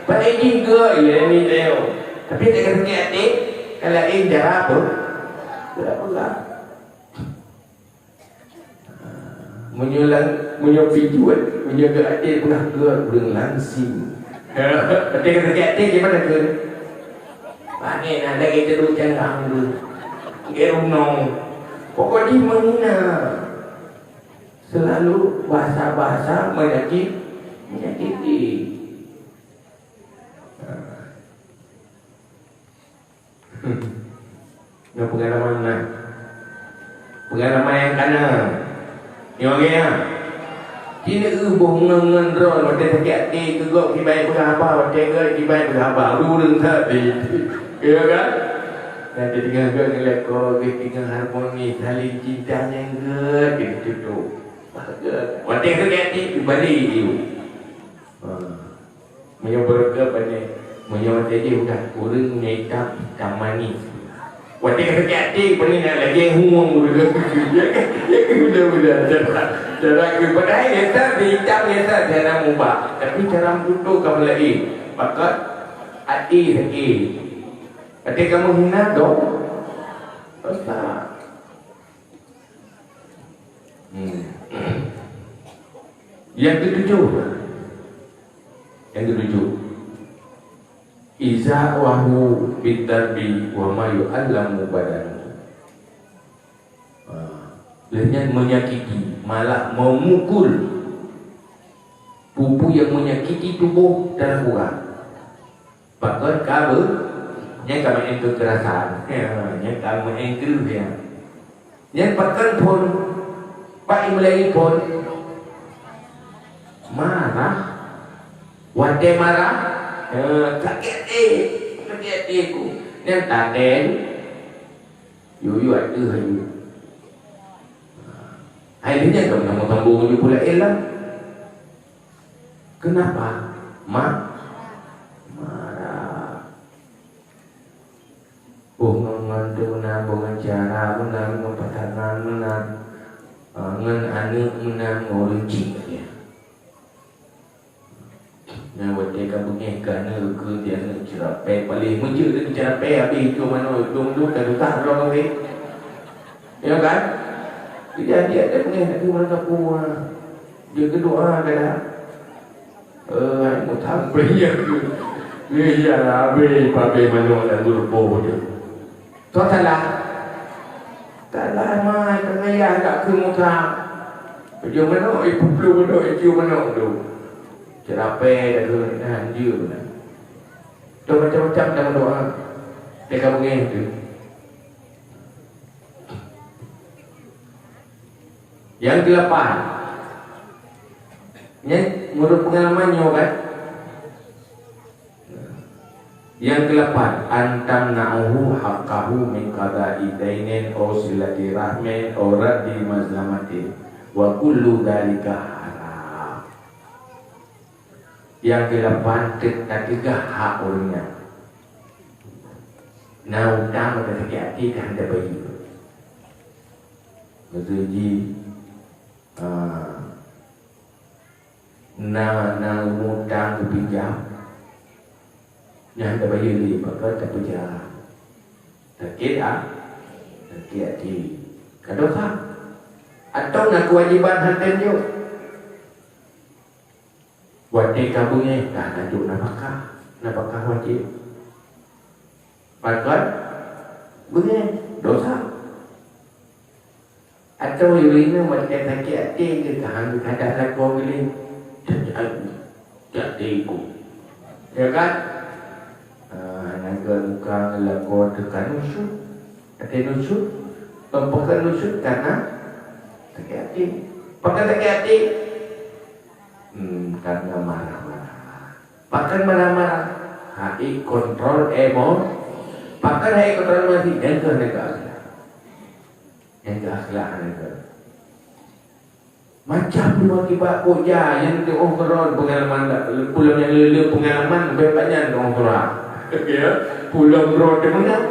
Padahai jih geuh, ya, ni tanyoe. Tapi ata sakét até, kalau laén cara apa? Tidak pernah. Meunyoe lang-, meunyoe pijuet, meunyoe geuh até peugah geuh ureueng langsing. Até geuh sakét até, gimana geuh? Pane na lagèe teudong cangang geuh. Geuh runong. Pokok jih menghina. Selalu bahasa-bahasa menyakit-, menyakiti. Nyoe peungalaman na. Peungalaman nyang kana. Nyoe lagèe nyan. Ci neuboh ngon-ngon droe watèe sakét até keu gob kiban peugah haba, watèe gèt kiban peugah haba. Ureueng that pih. Ya kan? Teudeungoe gét ngon lakoe, gét deungoe harmoni, saling cinta nyang gét, gét tutoe. Watée sakét hati, teubalik yue. Ha. Meunyoe beureukat pané, meunyoe watée jih udah ureuëng nyang itam, itam manis. Watée sakét hati, pané na lagée hueng ureuëng. Ya, ya, mudah-mudahan. Cara, cara ke, padahai biasa, itam biasa, cara mubah. Tapi cara meututoe ka laén. Pakon hati sakét. Até kamoe hina dong? Dosa. Hmm. Yang ketujuh. Yang ketujuh. Iza wahu bidarbi wa ma yu'allamu badanu. Ha, lheueh nyan menyakiti, malah memukul. Peue-peue nyang menyakiti tuboh dan ureuëng. Pakon ka beu-, nyan ka meu'en keukerasan. Ya, nyan ka meu'en kreueh ya. Nyan pakon phon, pak imlai phon. Marah. Watée marah, ya, sakét hati, sakét hati ku. Nyan taden. Yue-yue ateueh laju. Hai, lheueh nyan ka meutamong-tamong laju pula éh lah. Kenapa? Ma-, marah. Oh, ngon, ngon tu meunan, boh ngon cara meunan, ngon pasangan meunan, ah, ngon aneuëk meunan, ngon ureuëng chik ya. Nyan watée ka beungéh keu aneuëk, keu di aneuëk ceurapée, paléh meujeuet lé ceurapée habéh, itu manoe, itu manoe, ka susah droe habéh. Ya kan? Jadi adik ada beungéh, aduh, mana aku, ah. Dia berdoa, kata. Eh, mau sampai ya tu. Ni ya, habéh, habéh manoe dan gurpo dia. Soe salah? Salah mai, tangah yah dak keu Musa. Peujeuet manoe, ipuplu manoe, icium manoe tu. Ceurapée dak keu, nah, jeuet meunan. Tu macam-macam dah meudoa. Teuka beungéh tu. Yang kelapan. Nyan menurut pengalaman nyoe kan? Yang kelapan, an tamna'uhu haqqahu min qada'i dainin aw silati rahmin aw raddi mazlamatin, wa kullu dzalika haram. Yang kelapan, teu-, tateugah hak ureuëng nyan. Na utang, maka sakét hati, ka hana bayeue. Maksud jih, ah, Na, na mutang geupinjam, nyan tabayeue lé, maka tapeujah. Sakét, ah? Sakét até. Ka dosa. Atau na keuwajéban han tem jok. Watée ka beungéh, ka na jok nafakah. Nafakah wajéb. Pakon? Beungéh. Dosa. Atau ureuëng inong watée sakét até keu ka han geukadah lakoe geuh lé, jak, jak teuiku. Ya kan? Ah, hana geuh muka ngon lakoe teuka nusut. Até nusut, pakon nusut? Karena sakét até. Pakon sakét até? Hmm, karena marah-marah. Pakon marah-marah? Hai kontrol emo-, pakon hai kontrol emosi? Nyang keuh, nyang keuh akhlak. Nyang keuh akhlak, nyang keuh. Macam dua kibat koja nyang teuôh keudroe peungalaman, pulang nyang le-le peungalaman, bèk banyak teuôh keudroe. Ya, pulang droe teuh meunang.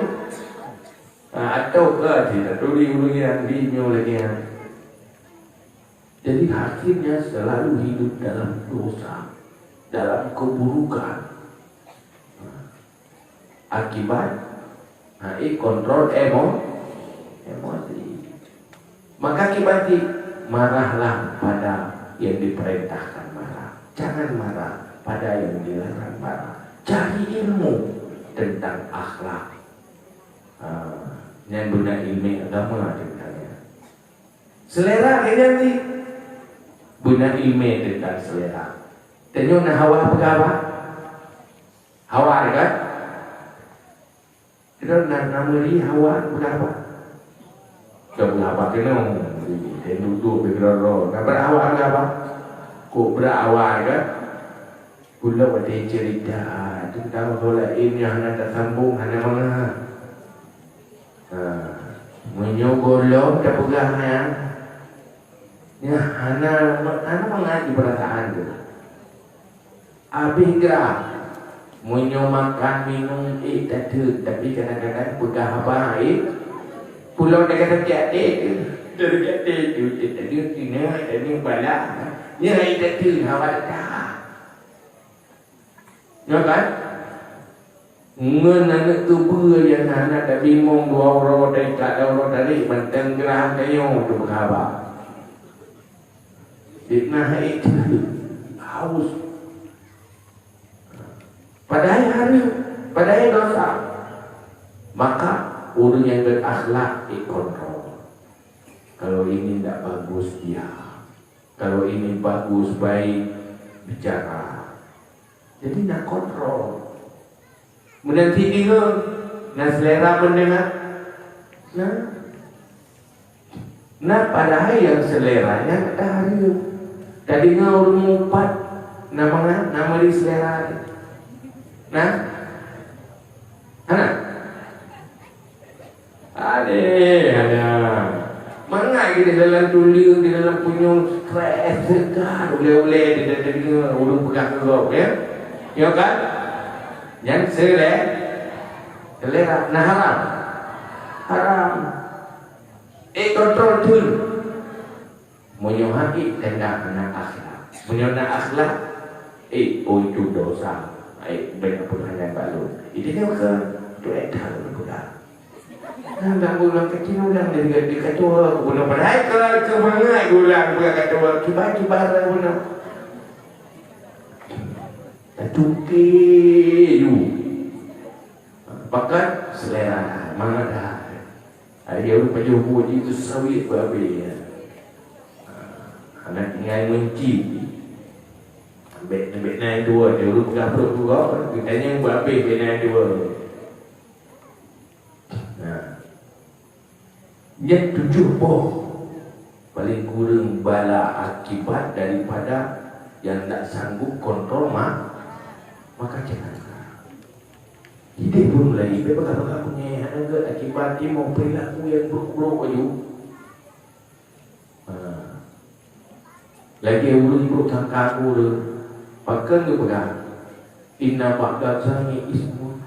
Ha, atawa ka jih taturi ureueng nyan di nyoe lagèe nyan. Jadi, akhirnya selalu hidup dalam dosa, dalam keburukan. Akibat, ha, eh, kontrol emo-, emosi. Maka akibat jih, marahlah pada yang diperintahkan marah. Jangan marah pada yang dilarang marah. Cari ilmu tentang akhlak. Ha, nyan beuna ileumèe agama teuntang nyan. Selera nyan jih. Beuna ileumèe teuntang selera. Tanyoe na hawa peugah bah? Hawa kan? Keudroe na, na meuri hawa peugah bah? Ka peugah bah keunoe. Jadi, dan duduk di keudroe-droe. Na brat hawa peugah bah? Kok brat hawa kan? Ulôn watèe cerita teuntang solat ilmiah hana tasambong, hana mangat. Ha, meunyoe gohlom tapeugah nyan, nyan hana, hana mangat di peurasaan tu. Abéh grah. Meunyoe makan minum ék tateun, tapi kadang-kadang peugah haba ék pulo, tagadang até tu. Tagadang até tu, tagadang tina, tagadang bala. Nyan ék tateun haba teuka. Ya kan? Ngon aneuk keubeue nyang hana tabimong dua uroe, taika dua uroe tarék, mantong grah tanyoe tu peugah haba. Fitnah ék teuk, haus. Padahai hareuem, padahai dosa. Maka ureueng nyang beurakhlak ikontrol. Kalau ini ndak bagus, diam. Kalau ini bagus, baik, bicara. Jadi na kontrol. Meunan cit deungoe, na selera pendengar. Nah. Nah, padahai nyang selera nyan tahareuem. Tadeungoe ureueng mupat, na mangat, na meuri selera. Nah. Hana? Aléh, hana. Mangat di dalam tuleueng, di dalam punyueng, stres, seugah, ulée-ulée, di dalam telinga, ureueng peugah keu gob, ya? Ya kan? Nyan sele-, selera. Nah, haram. Haram. Eh, kontrol thon. Meunyoe hana ék, tanda hana akhlak. Meunyoe na akhlak, ék, oh, itu dosa. Ék, bèk peugah nyan bak lôn. Itu dia ke, tu ék tahu peugah. Nah, dak bulang kecil ulang di, di katoe, bunoe padahai ke, ke mangat ulang peugah katoe, kiban-kiban bunoe. Tatuke yu. Pakat selera, mangat dah. Hari dia ureueng pajoh buet jitu sawit beu abéh, ya. Ha, aneuk tinggai meuncit. Bèk, bèk na dua, dia ureueng peugah brok dua, geutanyong beu abéh bèk na dua. Nah. Nyan tujoh boh paling kureueng bala akibat daripada nyang tak sanggup kontrol ma-, maka jangan. Hidéh pun mulai, bèk bagah-bagah beungèh, hana gèt akibat timoh peurilaku nyang brôk-brôk aju. Ha. Lagèe ureueng brôk sangka keu ureueng, pakon geupeugah, "Inna ba'da zanni ismun."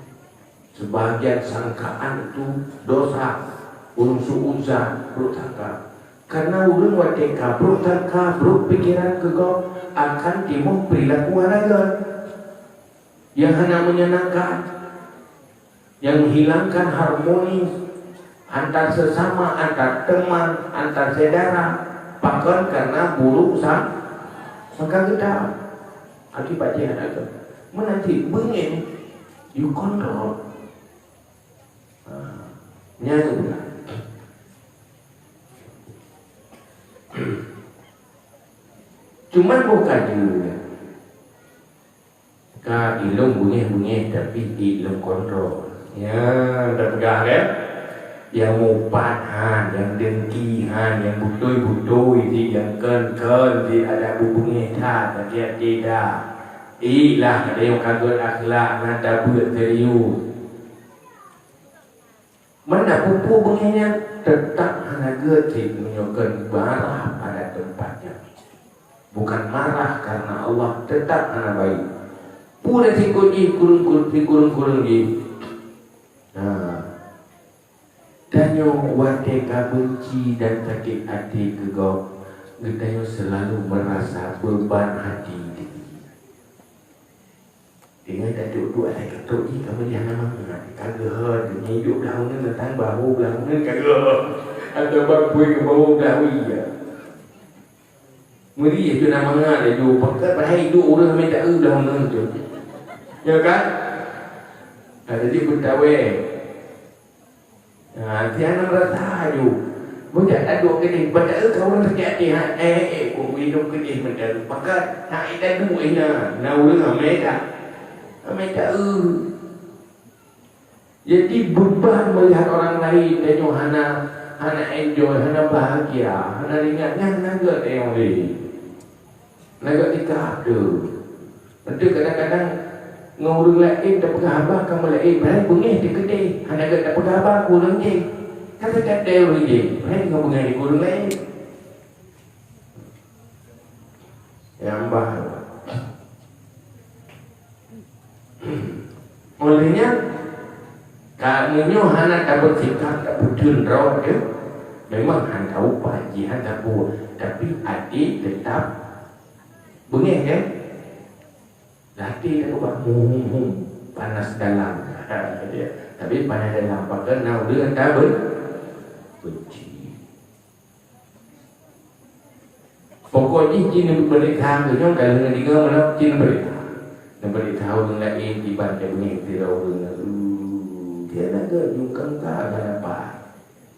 Sebahagian sangkaan itu dosa, ureueng su'uzan, brôk sangka. Karena ureueng watèe ka brôk sangka, brôk pikeran keu gob, akan timoh peurilaku hana gèt. Nyang hana meunyenangkan, nyang menghilangkan harmoni antar sesama, antar teman, antar syedara, pakon karena buruk sang-, sangka geutanyoe. Akibat jih hana gèt. Meunan cit beungèh, you control. Ha, nyan geupeugah. Cuman bukan jih. Ka ilôn beungèh-beungèh, tapi ilôn kontrol. Ya, tapeugah kan? Nyang mupat han, nyang dengki han, nyang beutôi-beutôi jih, nyang kön-kön jih, adak beubeungèh that, hati-hati dah. Ilah, ada nyang ka gèt akhlak, na tabeuet serius. Meunan peue-peue beungèh nyan, teutap hana gèt cit meunyoe kön marah pada tempatnya. Bukan marah karena Allah, teutap hana baik. Peue sikon jih kureueng-kureueng, sikureueng-kureueng jih. Nah, tanyoe watèe ka beunci dan sakét até keu gob, geutanyoe seulalu meurasa beuban hati. Dengan tatuk-tuk asai katrok jih ka meujih hana mangat. Ka geuhon, nyan duek blah uneun, datang bahu blah uneun ka geuhon. Atawa bak pui keu bahu blah wie, ya. Meuri tu na mangat laju, pakat padahai duek ureueng mita eu blah uneun tu. Ya kan? Ha, jadi beutawé. Ha, si hana meurasa aju. Bujak taduek keudeh, bak taeu ka ureueng sakét até, ha, eh, eh, kok minum keudeh meuteumpat. Maka, ha, ita duek ina, na ureueng amai dah. Amai taeu. Jadi, beban melihat orang lain, tanyoe hana, hana enjoy, hana bahagia, hana ringat, nyan na gèt tanyoe lé. Lagèe tika tu. Beutôi kadang-kadang ngon ureueng laén tapeugah haba ka meulaén, padahai beungéh teukeudeh, hana gèt tapeugah haba keu ureueng jéh. Tapi kata ureueng jih, hai ngon beungai di ureueng laén. Nyang bah. Oleh nyan, ka meunyoe hana tabeursikap, tapeutreun droe teuh, memang hana taupah jih, hana tapeue, tapi até teutap beungéh, kan? Até takeubah, hum, hum, hum, panas dalam. Tapi panas dalam, pakon na ureueng tabe-, benci. Pokok jih ci neubeurita keu nyoe, ka lheueh deungoe meunan ci neubeurita. Neubeurita ureueng laén kiban, beungéh sidroe ureueng. Uh, dia na geuh jungkang ka hana pai.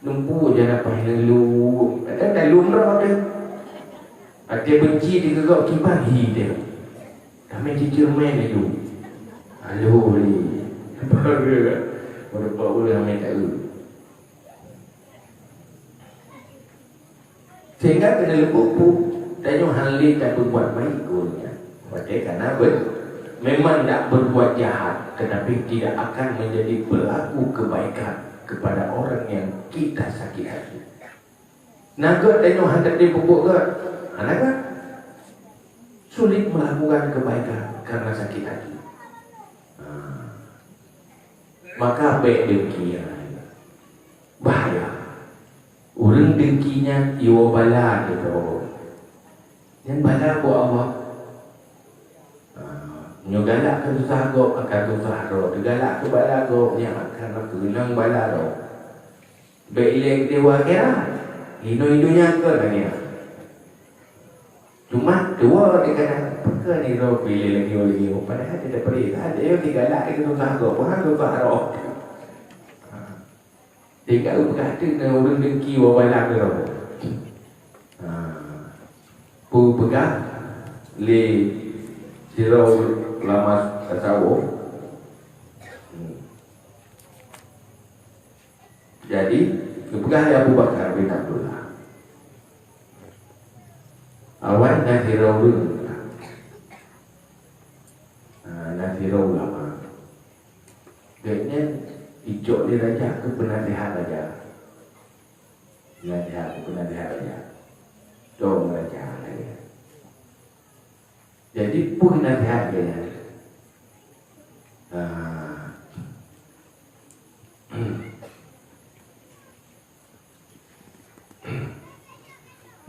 Neumpu jana paih neulu. Ada dalam roh teuh. Até benci di geugok kiban hi teuh. Kami cicir main laju. Aduh, ni. Baru, baru, baru, baru, ramai tak, uh. Sehingga keuneuk leumbot pu, tanyoe hana lé tapeubuet baik keu ureueng nyan. Watèe kana ber-, memang nak berbuat jahat, tetapi tidak akan menjadi pelaku kebaikan kepada orang yang kita sakit hati. Na gèt tanyoe hana tapeubuet gèt, hana kan? Sulit melakukan kebaikan karena sakit hati. Nah. Maka bèk dengki. Bahaya. Ureueng dengki nyan iwoe bala keudroe. Nyan bala buet Allah. Ha, nyoe galak keu susah gob akan susah droe, teugalak keu bala gob nyan akan keunong bala droe. Bèk ilèe keu dewa akhirat. Inoe i dônya kon lagèe nyan. Cuma dua dikata, "Pakon ni droe pilih lagi, lagi?" Padahal dia dah beri, ada yang tiga lah, dia susah tu, faham tu, faham tu. Ha. Tinggal peugah tu, na ureueng dengki, wa balang droe. Ha. Pu peugah, lé sidroe ulama tasawuf. Hmm. Jadi, geupeugah lé Abu Bakar bin Abdullah, awai na sidroe ureueng, na sidroe ulama. Gobnyan icok lé raja keu peunasihat raja. Peunasihat, peunasihat raja. Dong raja lagèe. Jadi, peue nasihat geuh nyan? Ah.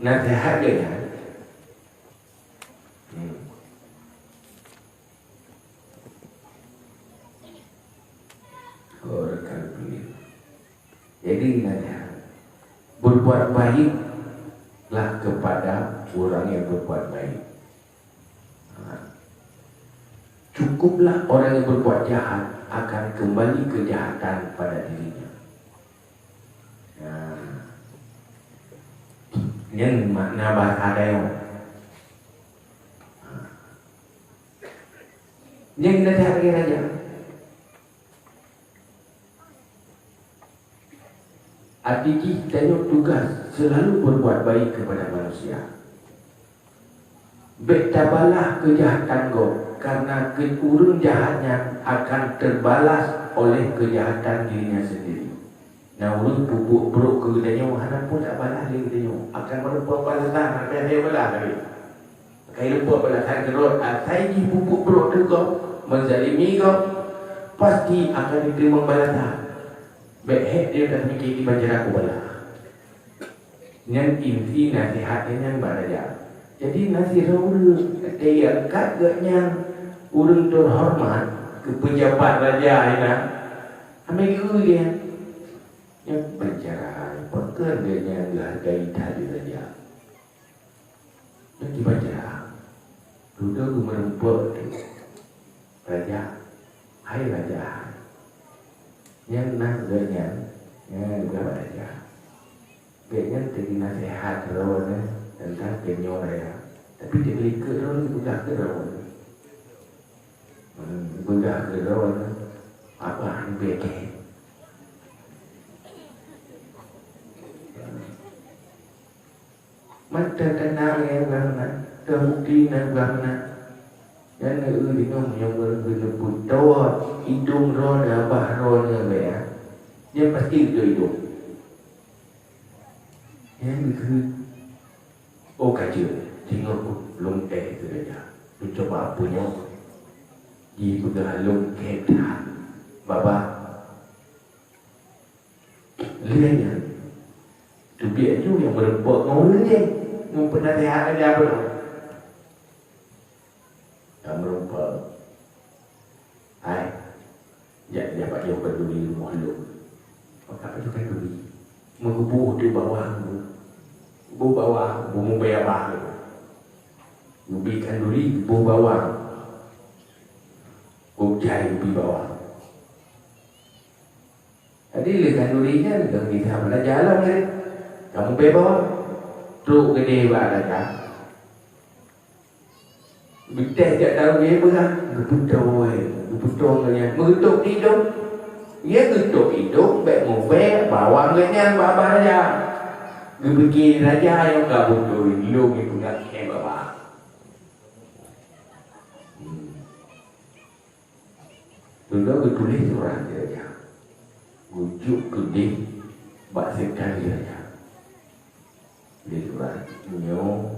Nasihat geuh nyan. Hmm. Oh, rekan pilih. Jadi, nasihat. Berbuat baiklah kepada orang yang berbuat baik. Ha. Cukuplah orang yang berbuat jahat akan kembali kejahatan pada dirinya. Ha. Nyan makna bahasa Dayak. Ha. Nyan nasihat lagèe raja. Arti jih tanyoe tugaih selalu berbuat baik kepada manusia. Bèk tabalah keujahatan gob, karena keu ureueng jahat nyan akan terbalas oleh kejahatan dirinya sendiri. Na ureueng peubuet brok keu geutanyoe, hana peue tabalah lé geutanyoe, akan meurumpok balasan, akan lé balah lagèe. Kai lumpah balasan keudroe, asai jih peubuet brok teuh gob, meuzalimi gob, pasti akan jiteurimong balasan. Bèk hék dia ka mike kiban cara kubala. Nyan inti nasihat nyan bak raja. Jadi, na sidroe ureueng, teuka geuh nyan ureueng teuhoreumat, keu peujabat raja inan, amai geu dia. Nyan peucara, pakon geuh nyan geuhargai that lé raja. Nyan kiban cara. Dudoe geumeureumpok teuk. Raja, hai raja, hai. Nyan na geuh nyan, nyan geuh bak raja. Geuh nyan teungoh naseuhat droeneuh teuntang keu nyoe raya. Tapi di likot droeneuh geupeugah keu droeneuh. Hmm, geupeugah keu droeneuh, apa han bèk. Mantong teunang nyang bang na, teubukti na bang na. Nyan eu inong nyang ureueng keuneuk peutoe idong droeneuh, babah droeneuh bèe, nyan pasti geutôi idong. Nyan geukheun, "Oh, ka jeuet, singoh lôn éh keu raja. Lôn cuba punyok." Jipeugah, "Lôn kheun that, Baba." Lheueh nyan, teubiet ju nyang meureumpok ngon ureueng jih, ngon peunaseuhat raja bunoe. Nyang meureumpok, "Hai, jak, jak pajoh khanduri rumoh lôn." Maka pajoh khanduri, meugeubôh di bawah, geubôh bawah, geubôh mubèe bawah. Geubi khanduri, geubôh bawah. Geujai geubi bawah. Jadi, lé khanduri nyan, geumita bak raja lom, jadi, kamoe bèe bawah. Trok keudeh bak raja. Beuteh jak tahu dia beurah, geupeutôi, geupeutôi ngon nyan. Meugeutôp idong. Dia geutôp idong, bèk mubèe bawang lé nyan bak, bak raja. Geupike raja nyang ka beutôi, lôn ipeugah kheun baba. Hmm. Lôn geutuléh surat keu raja. Geujok keudeh bak sekretari raja. Tuléh surat nyoe,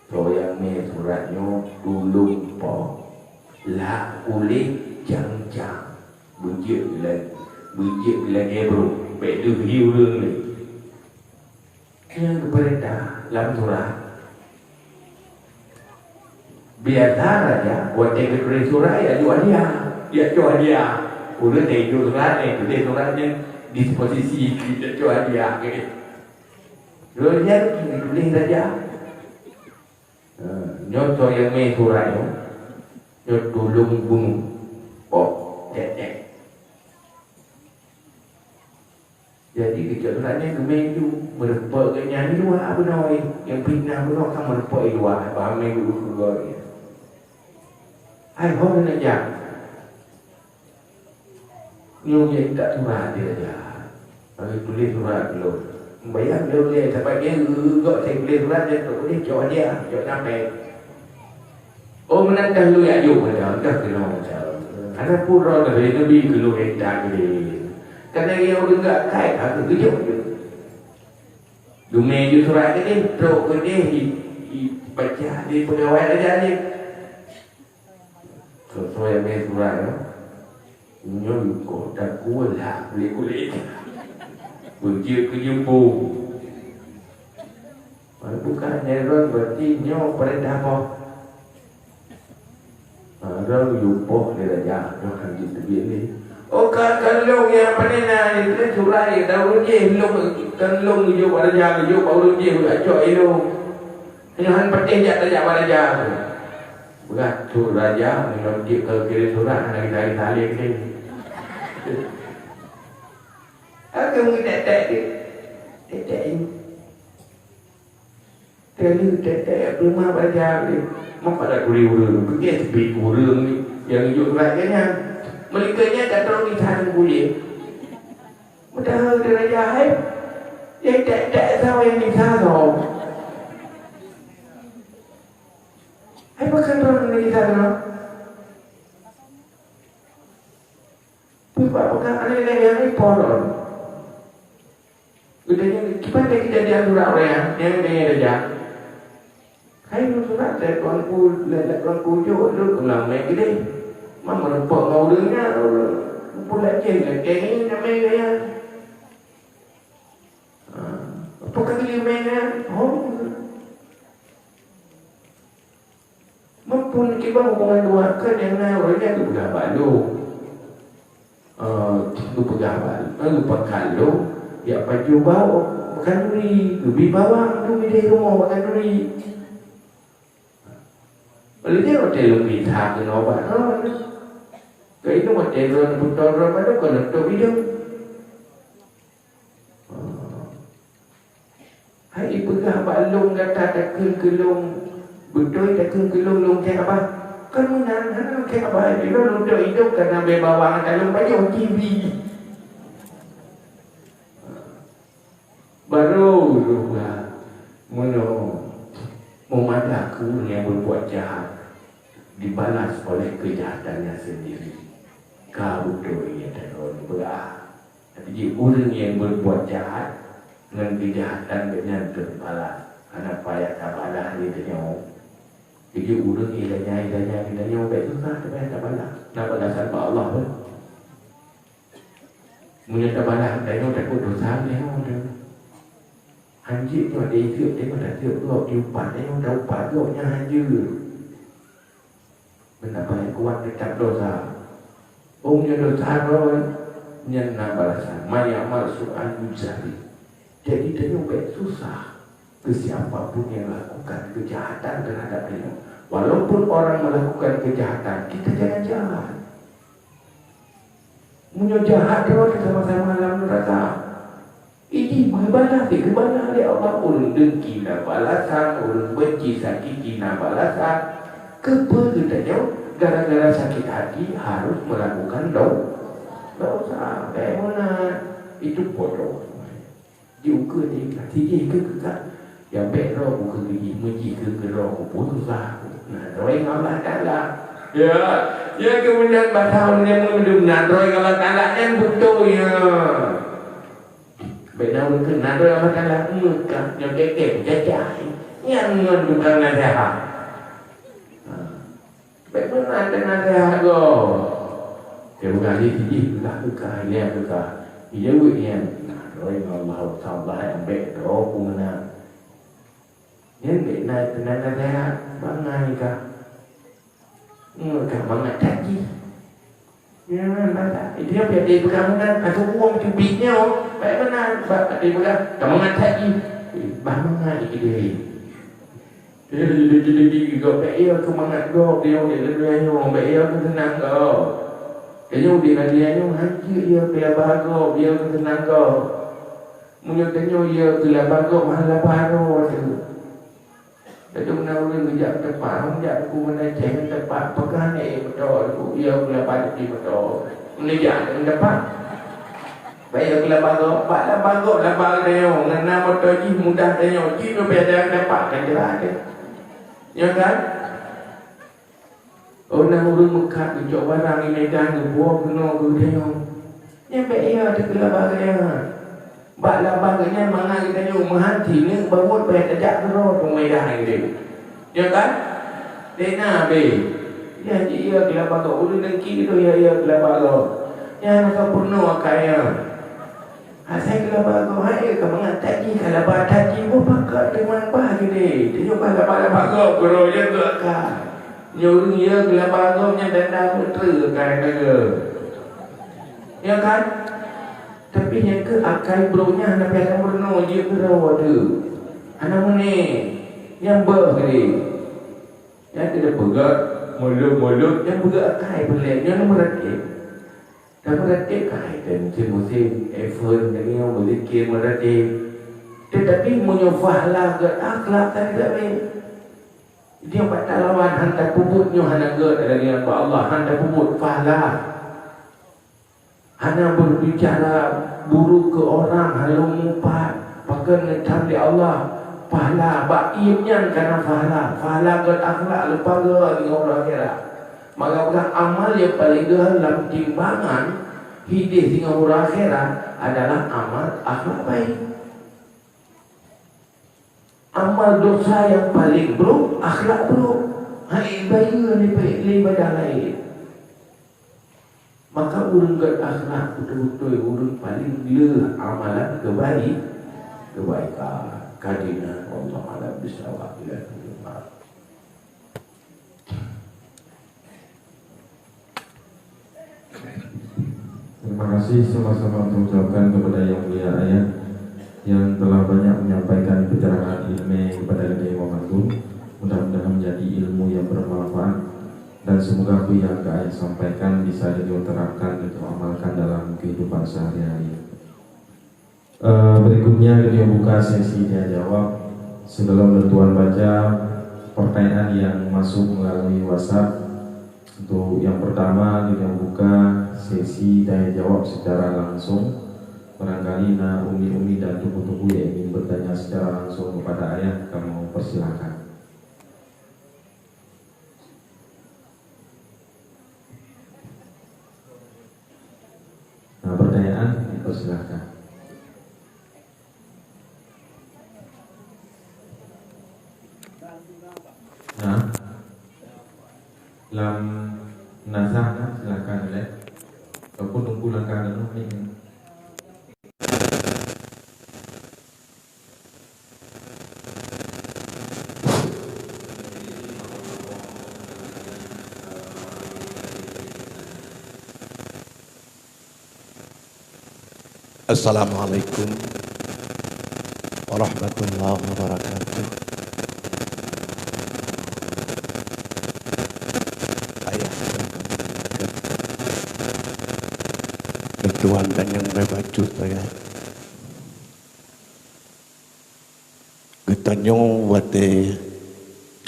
soe nyang mé surat nyoe tulông po lam kulét jang-jang. Beujeuet lagèe, beujeuet lagèe brôk, bèk deuh hi ureueng lé. Nyang geupeurintah lam surat. Biasa raja, watèe geutuléh surat, ya jok hadiah. Ya jok hadiah. Ureueng nyang jok surat, eh, tuléh surat nyan disposisi, ya jok hadiah. Lôn nyan geutuléh raja. Ha, nyoe soe nyang mé surat nyoe, nyoe tulông bunoe. Oh, cek, cek. Jadi, geucok surat nyan geumé ju, meureumpok geuh nyan di luwa bunoe. Nyang fitnah bunoe ka meureumpok di luwa, bah mé geuh keu goe. Hai, ho neuneuk jak. Nyoe jak surat di raja. Bagi tuléh surat lôn. Bayang lôn lé, sabab dia geuh gok saya tuléh surat, dia tak boleh cok hadiah, cok napéh. Oh, meunan dah lôn jak jok, dah, dah keunoe, dah. Hana peue droe dah, Nabi keu lôn ék that lé. Karena dia ureueng gak kai, aku kejok je. Geumé ju surat keudeh, trok keudeh, i, i, baca di peugawai raja jih. Soe-soe nyang mé surat nyoe, nyoe yue koh takue lah kulét-kulét. Beujeuet keu jeumbong. Bukan nyan, berarti nyoe peurintah boh. Ha, droe geuyue poh lé raja, nyoe ka jiteubiet lé. Oh, ka, ka lôn nyang pane na, nyan surat nyang ka ureueng jéh, lôn, ka lôn geuyue bak raja, geuyue bak ureueng jéh, geuyue cok ilôn. Nyoe han patéh jak tajak bak raja tu. Beurah tu raja, meunyoe jeuet keu kirim surat, hana geutanyoe saleng lé. Akhé meutek-tek deh. Tek-tek ini. Teuh teuh teuh, beureumat bak raja lé. Meupat dak turi ureueng, peugét teubiet ureueng ni, nyang jok surat keu nyan. Meulikot nyan ka trok di that teungku lé. Meudaha di raja hai. Nyang tek-tek sawa nyang nisa soe. Hai pakon droe nyan nisa droe. Peue bak peugah aneuëk lagèe nyan, eh, po lom. Geutanyoe kiban lé keujadian surat ureueng nyan, nyang lagèe nyan raja. Hai lôn surat lé tuanku, lé, lé tuanku jok lôn keunan mé keudeh. Mam meurumpok ngon ureueng nyan, ureueng muphom lagèe nyan, lagèe nyan, namé gaya. Ha, apa kata dia mé nyan? Oh. Muphom kiban hubungan dua kön nyang na ureueng nyan geupeugah bak lôn. Eh, geupeugah bak, eh, geupeugah lôn, jak pajoh bawang bak khanduri, geubi bawang tu mideh rumoh bak khanduri. Lheueh nyan watèe lôn mita keunoe bak droeneuh. Keu inong watèe droeneuh putôh droe padub kon lôn tôb idong. Hai ipeugah bak lôn gata takheun keu lôn, beutôi takheun keu lôn, lôn kheun haba. Kon meunan, hana lôn kheun haba, lôn, lôn tôb idong ka na bèe bawang ka lôn pajoh T V. Barô lôn peugah, meunoe, meumada keu ureueng nyang berbuat jahat, dibalas oleh kejahatannya sendiri. Ka beutôi nyang droeneuh peugah. Tapi jih ureueng nyang berbuat jahat, Ngon keujahatan geuh nyan teuh balas. Hana payah tabalah lé tanyoe. Jadi ureuëng ilanya-ilanya geutanyoe bék susah tapayah tabalah. Na balasan bak Allah pun. Meunyoe tabalah tanyoe takot dosa tanyoe tu. Hanjeuet nyoe ada ikeuet tanyoe taseuet gob, diupat tanyoe taupat gob nyan hanjeuet. Meunan payah kuat teutab dosa. Óh nyoe dosa droe nyan na balasan. Man ya'mal su'an yujza bih. Jadi tanyoe bék susah keu siapa pun yang lakukan kejahatan terhadap tanyoe. Walaupun orang melakukan kejahatan, kita jangan jahat. Meunyoe jahat droe sama-sama lam neuraka. Idi geubalah, geubalah lé Allah. Ureuëng dengki na balasan, ureuëng benci sakiti na balasan. Keupeue geutanyoe gara-gara sakit hati harus melakukan do-, dosa? Bagaimana? Itu bodoh. Diukeue di sijih keu keukat. Ya bék droe bukeue geuji, meujih keu keudroe kupeue susah. Nah, droe ngon Allah Taala. Ya, ya keumudian basa ureuëng meudum na droe ngon Allah Taala nyan beutôi ya. Bék na ureuëng keu na droe ngon Allah Taala meukah nyoe keke jajah. Nyan ngon tukang naseuhat. Ha. Bék meunan teuh naseuhat gob. Teupeugah jih, jih peugah keu kah, ilée keu kah. Jijaweueb nyan, nah, droe ngon Allah Taala nyang bék droe peue meunan. Nyan bék na teuh naseuhat, bangai kah. Ngon kah mangat that jih. Nyan basa. Itu nyang pih ada peugah meunan, aku buang teubiet nyoe. Bék meunan, bak ada peugah, ka mangat that jih. Eh, bah mangat jih keudeh. Dia jadi-jadi gob, bék ya keu mangat gob, dia udeb lagée nyoe, bék ya keu seunang gob. Tanyoe udeb lagée nyoe, hanjeuet ya keu laba gob, ya keu seunang gob. Meunyoe tanyoe ya keu laba gob, hana laba droe teuh. Laju na ureuëng geujak teumpat, hom jak Teungku Meunan Aceh teumpat, peugah nyan moto, ya keu laba teuh moto. Meunyoe jak teumpat. Baya keu laba gob, bak laba gob laba tanyoe, ngon na moto jih mudah tanyoe, jih pih beda dapat kan jeulaih teuh. Ya kan? Oh, na ureuëng meukat geucok barang di Medan geupuwoe keunoe keu tanyoe. Nyan bék ya teuh keu laba geuh nyan. Bak laba geuh nyan mangat geutanyoe meuhan sineuk bawot baya tajak keudroe keu Medan geuh. Ya kan? Dena be. Ya ji ya keu laba gob, ureuëng dengki geutanyoe ya, ya keu laba gob. Nyan ka peurunoe akai nyan. Asai keu laba gob, hai ka mangat that jih, ka laba that jih, boh pakat teuma bah geude. Tanyoe bah laba-laba gob, keudroe nyan keu akai. Nyoe ureuëng ya keu laba gob nyan tanda meuteue akai lagée. Ya kan? Tapi nyang keu akai brok nyan hana payah meurunoe jeuet keudroe teuh. Hana meuné. Nyan beuh geude. Nyan keuneuk peugah, mulod-mulod nyang peugah akai peulét nyoe meuratéb. Tameuratéb ka hai teuh musém-musém, event lagée nyoe, beuzikir meuratéb. Teutapi meunyoe fahla gét akhlak ka lagée. Dia bak talawan han tapeubuet nyoe hana gét lagée nyan bak Allah, han tapeubuet fahla. Hana berbicara buruk ke orang, hana mupat, pakon neutam di Allah. Fahla, bak iém nyan kana fahla. Fahla gét akhlak leupah gét ngon uroe akhirat. Maka peugah amal nyang paleng geuhon lam timbangan hidéh singoh uroe akhirat adalah amal akhlak baik. Amal dosa nyang paleng brok, akhlak brok. Hai bayeue lé ibadah laén. Maka ureuëng gét akhlak beutôi-beutôi ureuëng paleng lheueh amalan keubai-, keubaikan. Kadina, wallahu a'lam bissawab. Ila Terima kasih sama-sama untuk ucapkan kepada Yang Mulia Ayah yang telah banyak menyampaikan pencerahan ilmu kepada kita Imam Agung. Mudah-mudahan menjadi ilmu yang bermanfaat dan semoga apa yang Ayah sampaikan bisa kita terapkan dan kita amalkan dalam kehidupan sehari-hari. Eh, berikutnya, kita buka sesi tanya jawab. Sebelum tuan baca pertanyaan yang masuk melalui WhatsApp, untuk yang pertama, kita buka sesi tanya jawab secara langsung. Barangkali na umi-umi dan teungku-teungku yang ingin bertanya secara langsung kepada Ayah, kami persilakan. Nah, pertanyaan, dipersilahkan. Nah, lam nasah na, silakan, Lek. Ataupun tunggu langkah dulu ni. Assalamualaikum warahmatullahi wabarakatuh. Ayah, tuan dan nyang bacut, ayah. Geutanyoe watée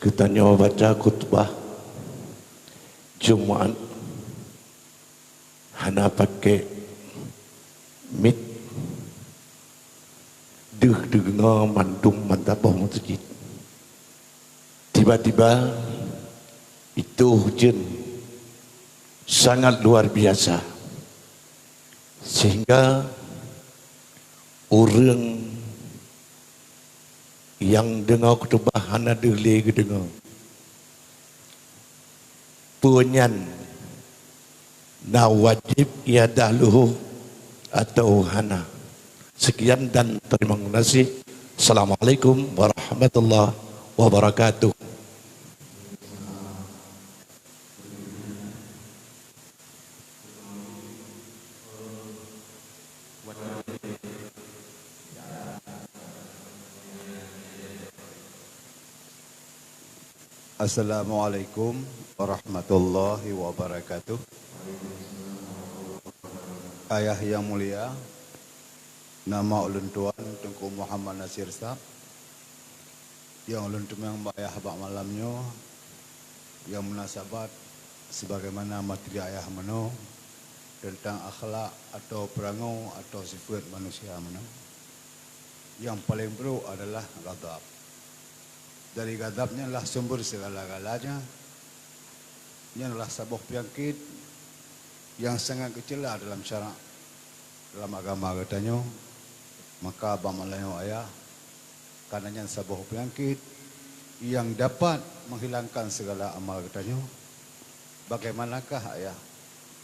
geutanyoe baca khutbah Jumaat hana pakai mik, deuh deungoe mandum meusaboh meuseujid. Tiba-tiba itu hujan sangat luar biasa, sehingga ureuëng nyang deungoe khutbah hana deuh lé geudeungoe. Peue nyan na wajéb iadah leuhô atawa hana? Sekian dan terima kasih. Assalamualaikum warahmatullahi wabarakatuh. Assalamualaikum warahmatullahi wabarakatuh. Ayah yang mulia, nama ulôn tuan Teungku Muhammad Nasir Sab, nyang ulôn teumeung bak ayah bak malam nyoe, nyang meunasabat sebagaimana materi ayah meunoe teuntang akhlak atau peurangô atau sifeuet manusia meunoe. Nyang paleng brôk adalah ghadab. Dari ghadab nyan lah sumber segala-galanya. Nyan adalah saboh peunyakét nyang sangat geuceula dalam syarak, dalam agama geutanyoe. Maka bak malam nyoe ayah, kareuna nyan saboh peunyakét nyang dapat menghilangkan segala amal geutanyoe, bagaimanakah ayah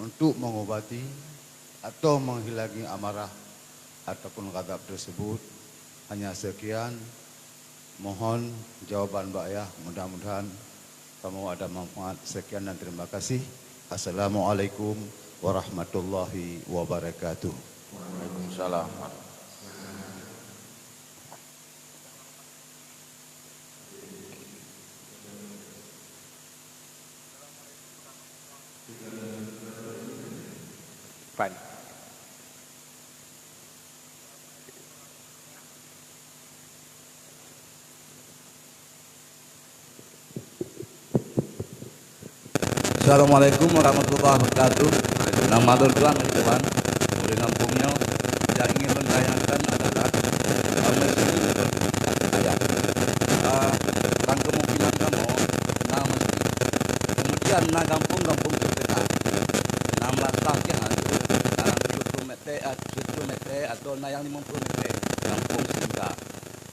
untuk mengobati atau menghilangi amarah ataupun ghadab tersebut? Hanya sekian. Mohon jawaban bak ayah, mudah-mudahan kamoe ada manfaat. Sekian dan terima kasih. Assalamualaikum warahmatullahi wabarakatuh. Waalaikumsalam. Pan. Assalamualaikum warahmatullahi wabarakatuh. Nama lôn Tuan Ridwan, ureuëng gampông nyoe. Nyang ingin lôn tanyakan adalah, eh, meuseuti ayah, eh, bak keumungkinan kamoe na meuseuti. Keumudian na gampông-gampông teudekat. Na meulasah cit, na lam siplôh meter, eh, siplôh meter atau na nyang limong ploh meter gampông seudekat.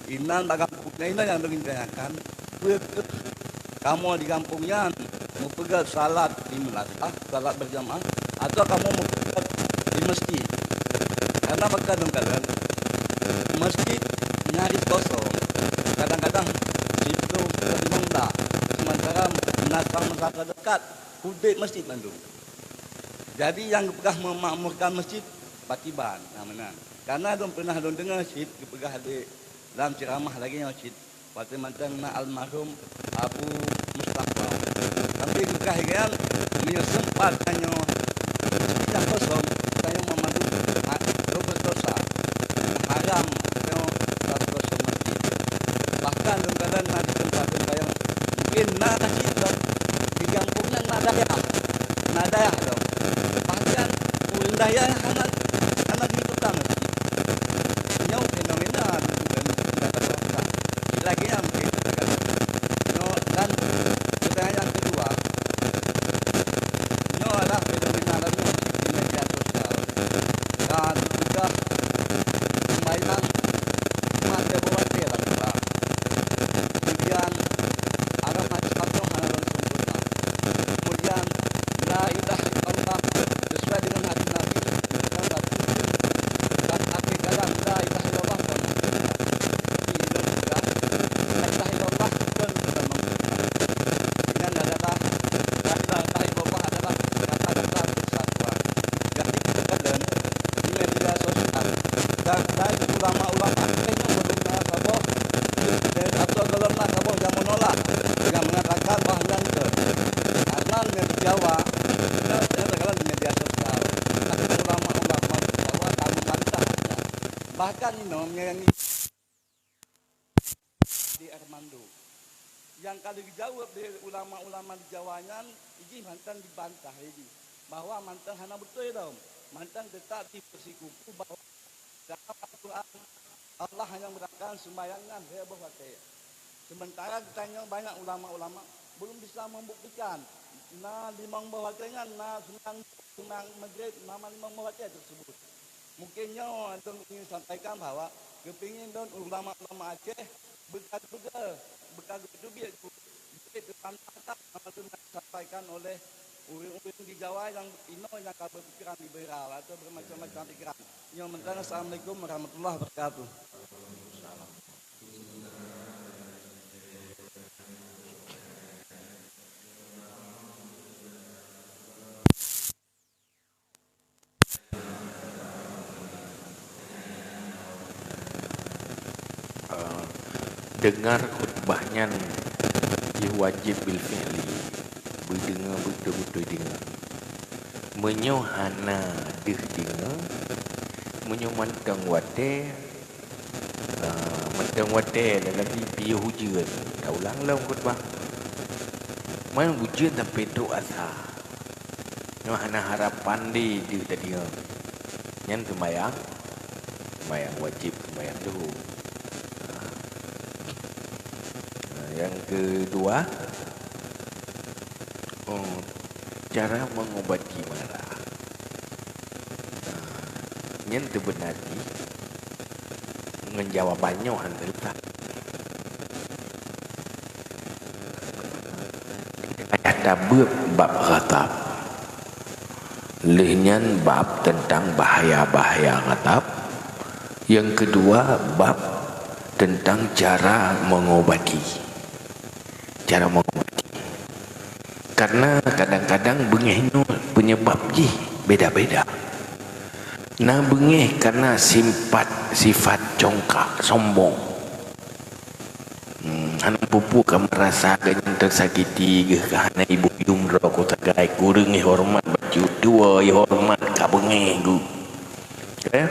Inan bak gampông nyan, inan nyang lôn tanyakan, peu kheueh kamoe di gampông nyan meupeugét salat di meulasah, salat berjamaah, atawa kamoe meupeugét di meuseujid? Kareuna bak kadang-kadang meuseujid nyaris kosong, kadang-kadang siplôh limong blah, seumantara meulasah-meulasah teudekat udeb meuseujid mandum. Jadi nyang geupeugah meumakmurkan meuseujid pakiban, na meunan. Kareuna lôn pernah lôn deungoe cit geupeugah lé lam ceuramah lagée nyoe cit, watée mantong na almarhum Abu Mustafa. Sampoe geupeugah lagée nyan, meunyoe sempat tanyoe sidang kosong, tanyoe meumandum ha-, lôn berdosa. Haram tanyoe lam kosong masjid. Bahkan lôn kadang na di teumpat lôn bayang, mungkin na cit lom di gampông nyan na dayah. Na dayah lom. Bahkan ureuëng dayah hana, hana di tukang masjid. Nyoe fenomena bukan, bukan terpaksa. Lagée nyan mungkin. Nyoe dan pertanyaan yang kedua, nyoe adalah fenomena lalu di media sosial. Ka dipeugah sumbayang mate bawate lam ulang. Kemudian Yang mengatakan bahawa nyan ke, karena di Jawa, kita, kita dalam di media sosial, ada ulama-ulama di Jawa yang membantah, bahkan inoe yang di Armando. Yang ka geujaweueb lé ulama-ulama di Jawa nyan, jih mantong dibantah lé jih, bahwa mantong hana beutôi lom, mantong teutap jipeusikuku bahwa dalam Al-Quran, Allah hanya menerangkan sembahyang nyan lhée boh watée. Sementara geutanyoe banyak ulama-ulama belum bisa membuktikan na limong boh watée nyan na seunang, seunang Maghrib, na limong boh watée tersebut. Mungkin nyoe lôn ingin sampaikan bahwa kepingin lôn ulama-ulama Aceh beukah beukah beukah geuteubiet jeuet teupantang that nama lôn disampaikan oleh ureuëng-ureuëng di Jawa nyang inoe nyang ka berpikiran liberal atau bermacam-macam pikiran. Nyoe mantong, assalamualaikum warahmatullahi wabarakatuh. Eh, deungar khutbah nyan jih wajéb bil fi'li, beudeungoe beutôi-beutôi deungoe. Meunyoe hana deuh deungoe, meunyoe mantong watée, eh, mantong watée lagi piôh ujeuen, taulang lom khutbah. Man ujeuen sampoe trok asa. Nyoe hana harapan di deuh tadi nyoe. Nyan seumayang, seumayang wajéb, seumayang duhur. Nah, nyang keudua, oh, cara mengobati marah. Nah, nyan teubeuna jih ngon jawaban nyoe hana teuleupah. Payah tabeuet bab ghadab. Lheueh nyan bab teuntang bahaya-bahaya ghadab. Nyang keudua bab teuntang cara mengobati. Cara mengobati. Karena kadang-kadang beungéh nyoe penyebab jih beda-beda. Na beungéh karena simpat, sifat congkak, sombong. Hmm, hana peue-peue ka meurasa geuh nyan teusakiti geuh, ka hana ibu yum droe ku sagai, kureueng ihoreumat bacut, tuwoe ihoreumat ka beungéh geuh. Eh?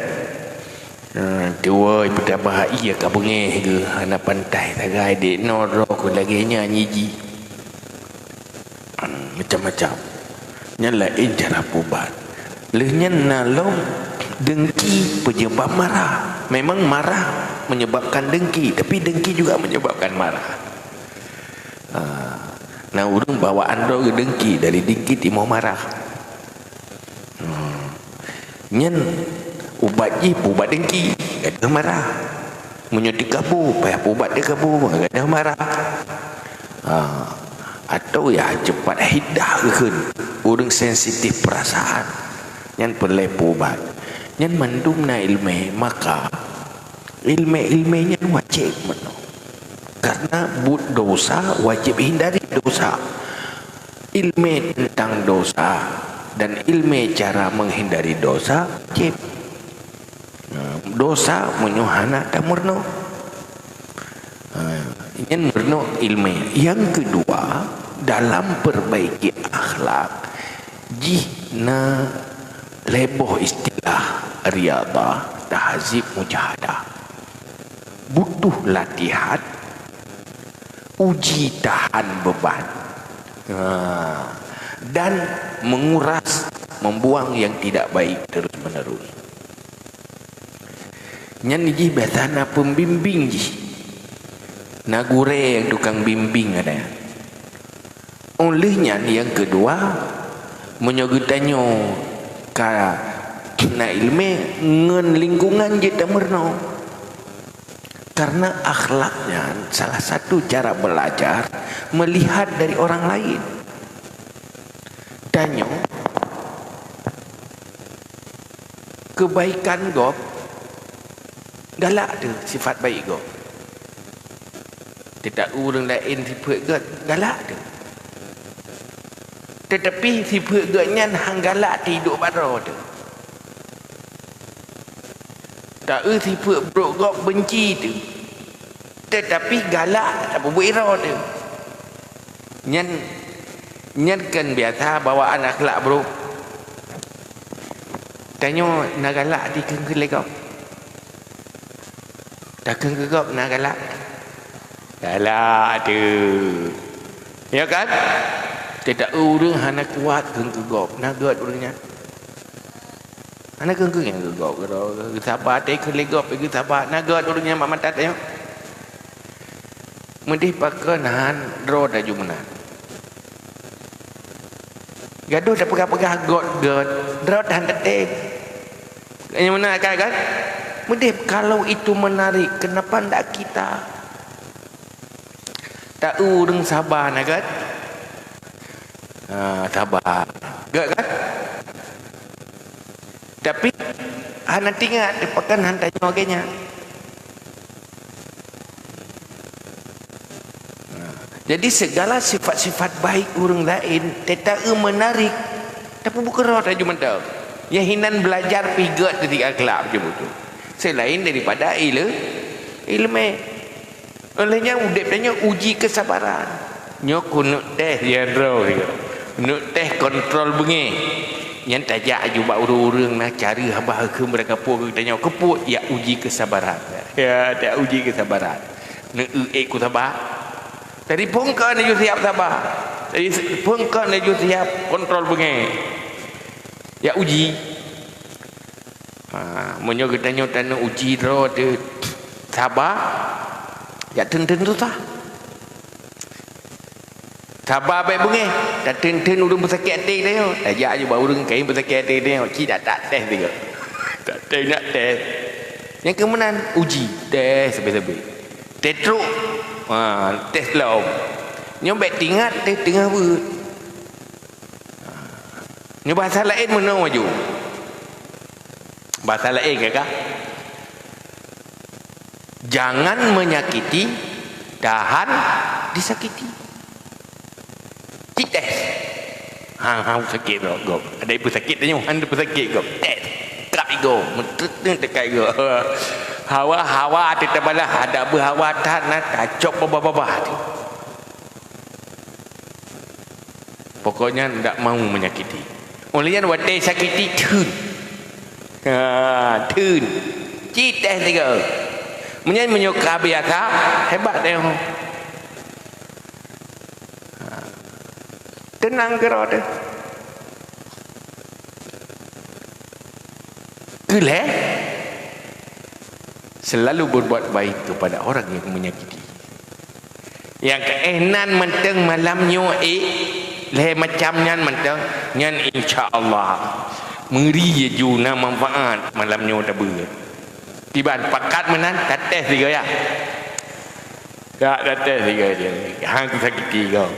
Ha, tuwoe ipeutamah ie ka beungéh geuh, hana pantas sagai dék noe droe ku lagée nyan jih. Macam-macam. Nyan laén cara peuubat. Lheueh nyan na lom dengki penyebab marah. Memang marah menyebabkan dengki, tapi dengki juga menyebabkan marah. Ha, na ureuëng bawaan droe dengki, dari dengki timoh marah. Hmm. Nyan ubat jih peuubat dengki, gadôh marah. Meunyoe teukabu, payah peuubat teukabu, gadôh marah. Ha, atau ya cepat hidah kheun, ureuëng sensitif perasaan. Nyan peureulée peuubat. Nyan mandum na iéleumé, maka iéleumé-iéleumé nyan wajéb meunoe. Karena buet dosa wajéb hindari dosa. Iéleumé teuntang dosa dan iéleumé cara meuhindari dosa wajéb. Nah, dosa meunyoe hana tameurunoe. Ha, nyan meurunoe iéleumé. Nyang keudua, dalam perbaiki akhlak, jih na lhée boh istilah riyadah, tahzib, mujahadah. Butuh latihan, uji tahan beban, ha, dan menguras, membuang yang tidak baik terus-menerus. Nyan jih biasa na pembimbing jih. Na gurée nyang tukang bimbing ada. Óh lheueh nyan nyang keudua, meunyoe geutanyoe ka na iéleumé ngon lingkungan jeuet tameurunoe. Karena akhlak nyan salah satu cara belajar melihat dari orang lain. Tanyoe kebaikan gob galak teuh sifat baik gob. Teutak ureuëng laén sifeuet gét galak teuh. Teutapi sifeuet gét nyan han galak teuh iduek bak droe teuh. Taeu sifeuet brok gob beunci teuh. Teutapi galak tapeubuet droe teuh. Nyan, nyan kan biasa bawaan akhlak buruk. Tanyoe na galak dikeue-keue lé gob. Takheun keu gob na galak. Galak tu. Ya kan? Teuta ureuëng hana kuat kheun keu gob. Na gét ureuëng nyan. Hana kheun keu nyan keu gob. Keu saba teuka lé gob, keu saba. Na gét ureuëng nyan mak mata teuka. Meudeh pakon han droe laju meunan. Gadoh tapeugah-peugah gét-gét, droe han teutem. Nyang meunan kan, kan? Meudeh kalau itu menarik, kenapa ndak kita? Ta ureuëng saba na gét? Ha, saba. Gét kan? Tapi hana tingat, pakon han tanyoe lagée nyan. Jadi segala sifat-sifat baik ureuëng laén teuta menarik, tapi bukan roh taju mantap. Yang hinan belajar pigat dari akhlak macam itu. Selain daripada ilmu, ilmu. Oleh nyan udeb tanyoe uji kesabaran. Nyoe keuneuk teh ya roh ya. Keuneuk teh kontrol beungéh. Nyan tajak aju bak ureuëng-ureuëng na cara haba keu mereka pun tanyoe keu put ya uji kesabaran. Ya, tak uji kesabaran. Neuék ku saba. Dari phôn kon laju siap saba. Dari phôn kon laju siap kontrol beungéh. Ya uji. Ha, meunyoe geutanyoe taneuk uji droe teuh saba, ya teun-teun susah. Saba bék beungéh, tateun-teun ureuëng beusakét até tanyoe. Tajak aju bak ureuëng kain beusakét até tanyoe, ci dak tak teh tiga. Tak teh nak teh. Nyang keumenan uji, teh sabe-sabe. Teh trok. Ha, teh lom. Nyoe bék tingat teh teungoh beuet. Nyoe bahasa laén meunoe aju. Bahasa laén kakak. Jangan menyakiti, tahan disakiti. Cit teh. Hang-hang sakét rot gob. Ada ibu sakét tanya, hang ibu sakét gob. Teh. Kap igo, meutreut-treut dekat igo. Hawa-hawa teutabala, ada beuhawa that na tacok babah-babah tu. Pokoknya ndak mau menyakiti. Oleh nyan watée sakiti theun. Ha, theun. Cit teh tiga. Meunyan meunyoe ka biasa, hebat deh. Ha. Tenang keu roh teuh. Keu lhée, selalu berbuat baik kepada orang yang menyakiti. Nyang keu éh nan mantong malam nyoe ék, lhée macam nyan mantong, nyan insya Allah meuri aju na manfaat malam nyoe tabeuet. Kiban pakat meunan, tatéh sigoe ya. Ya, tatéh sigoe dia. Hang sakiti gob.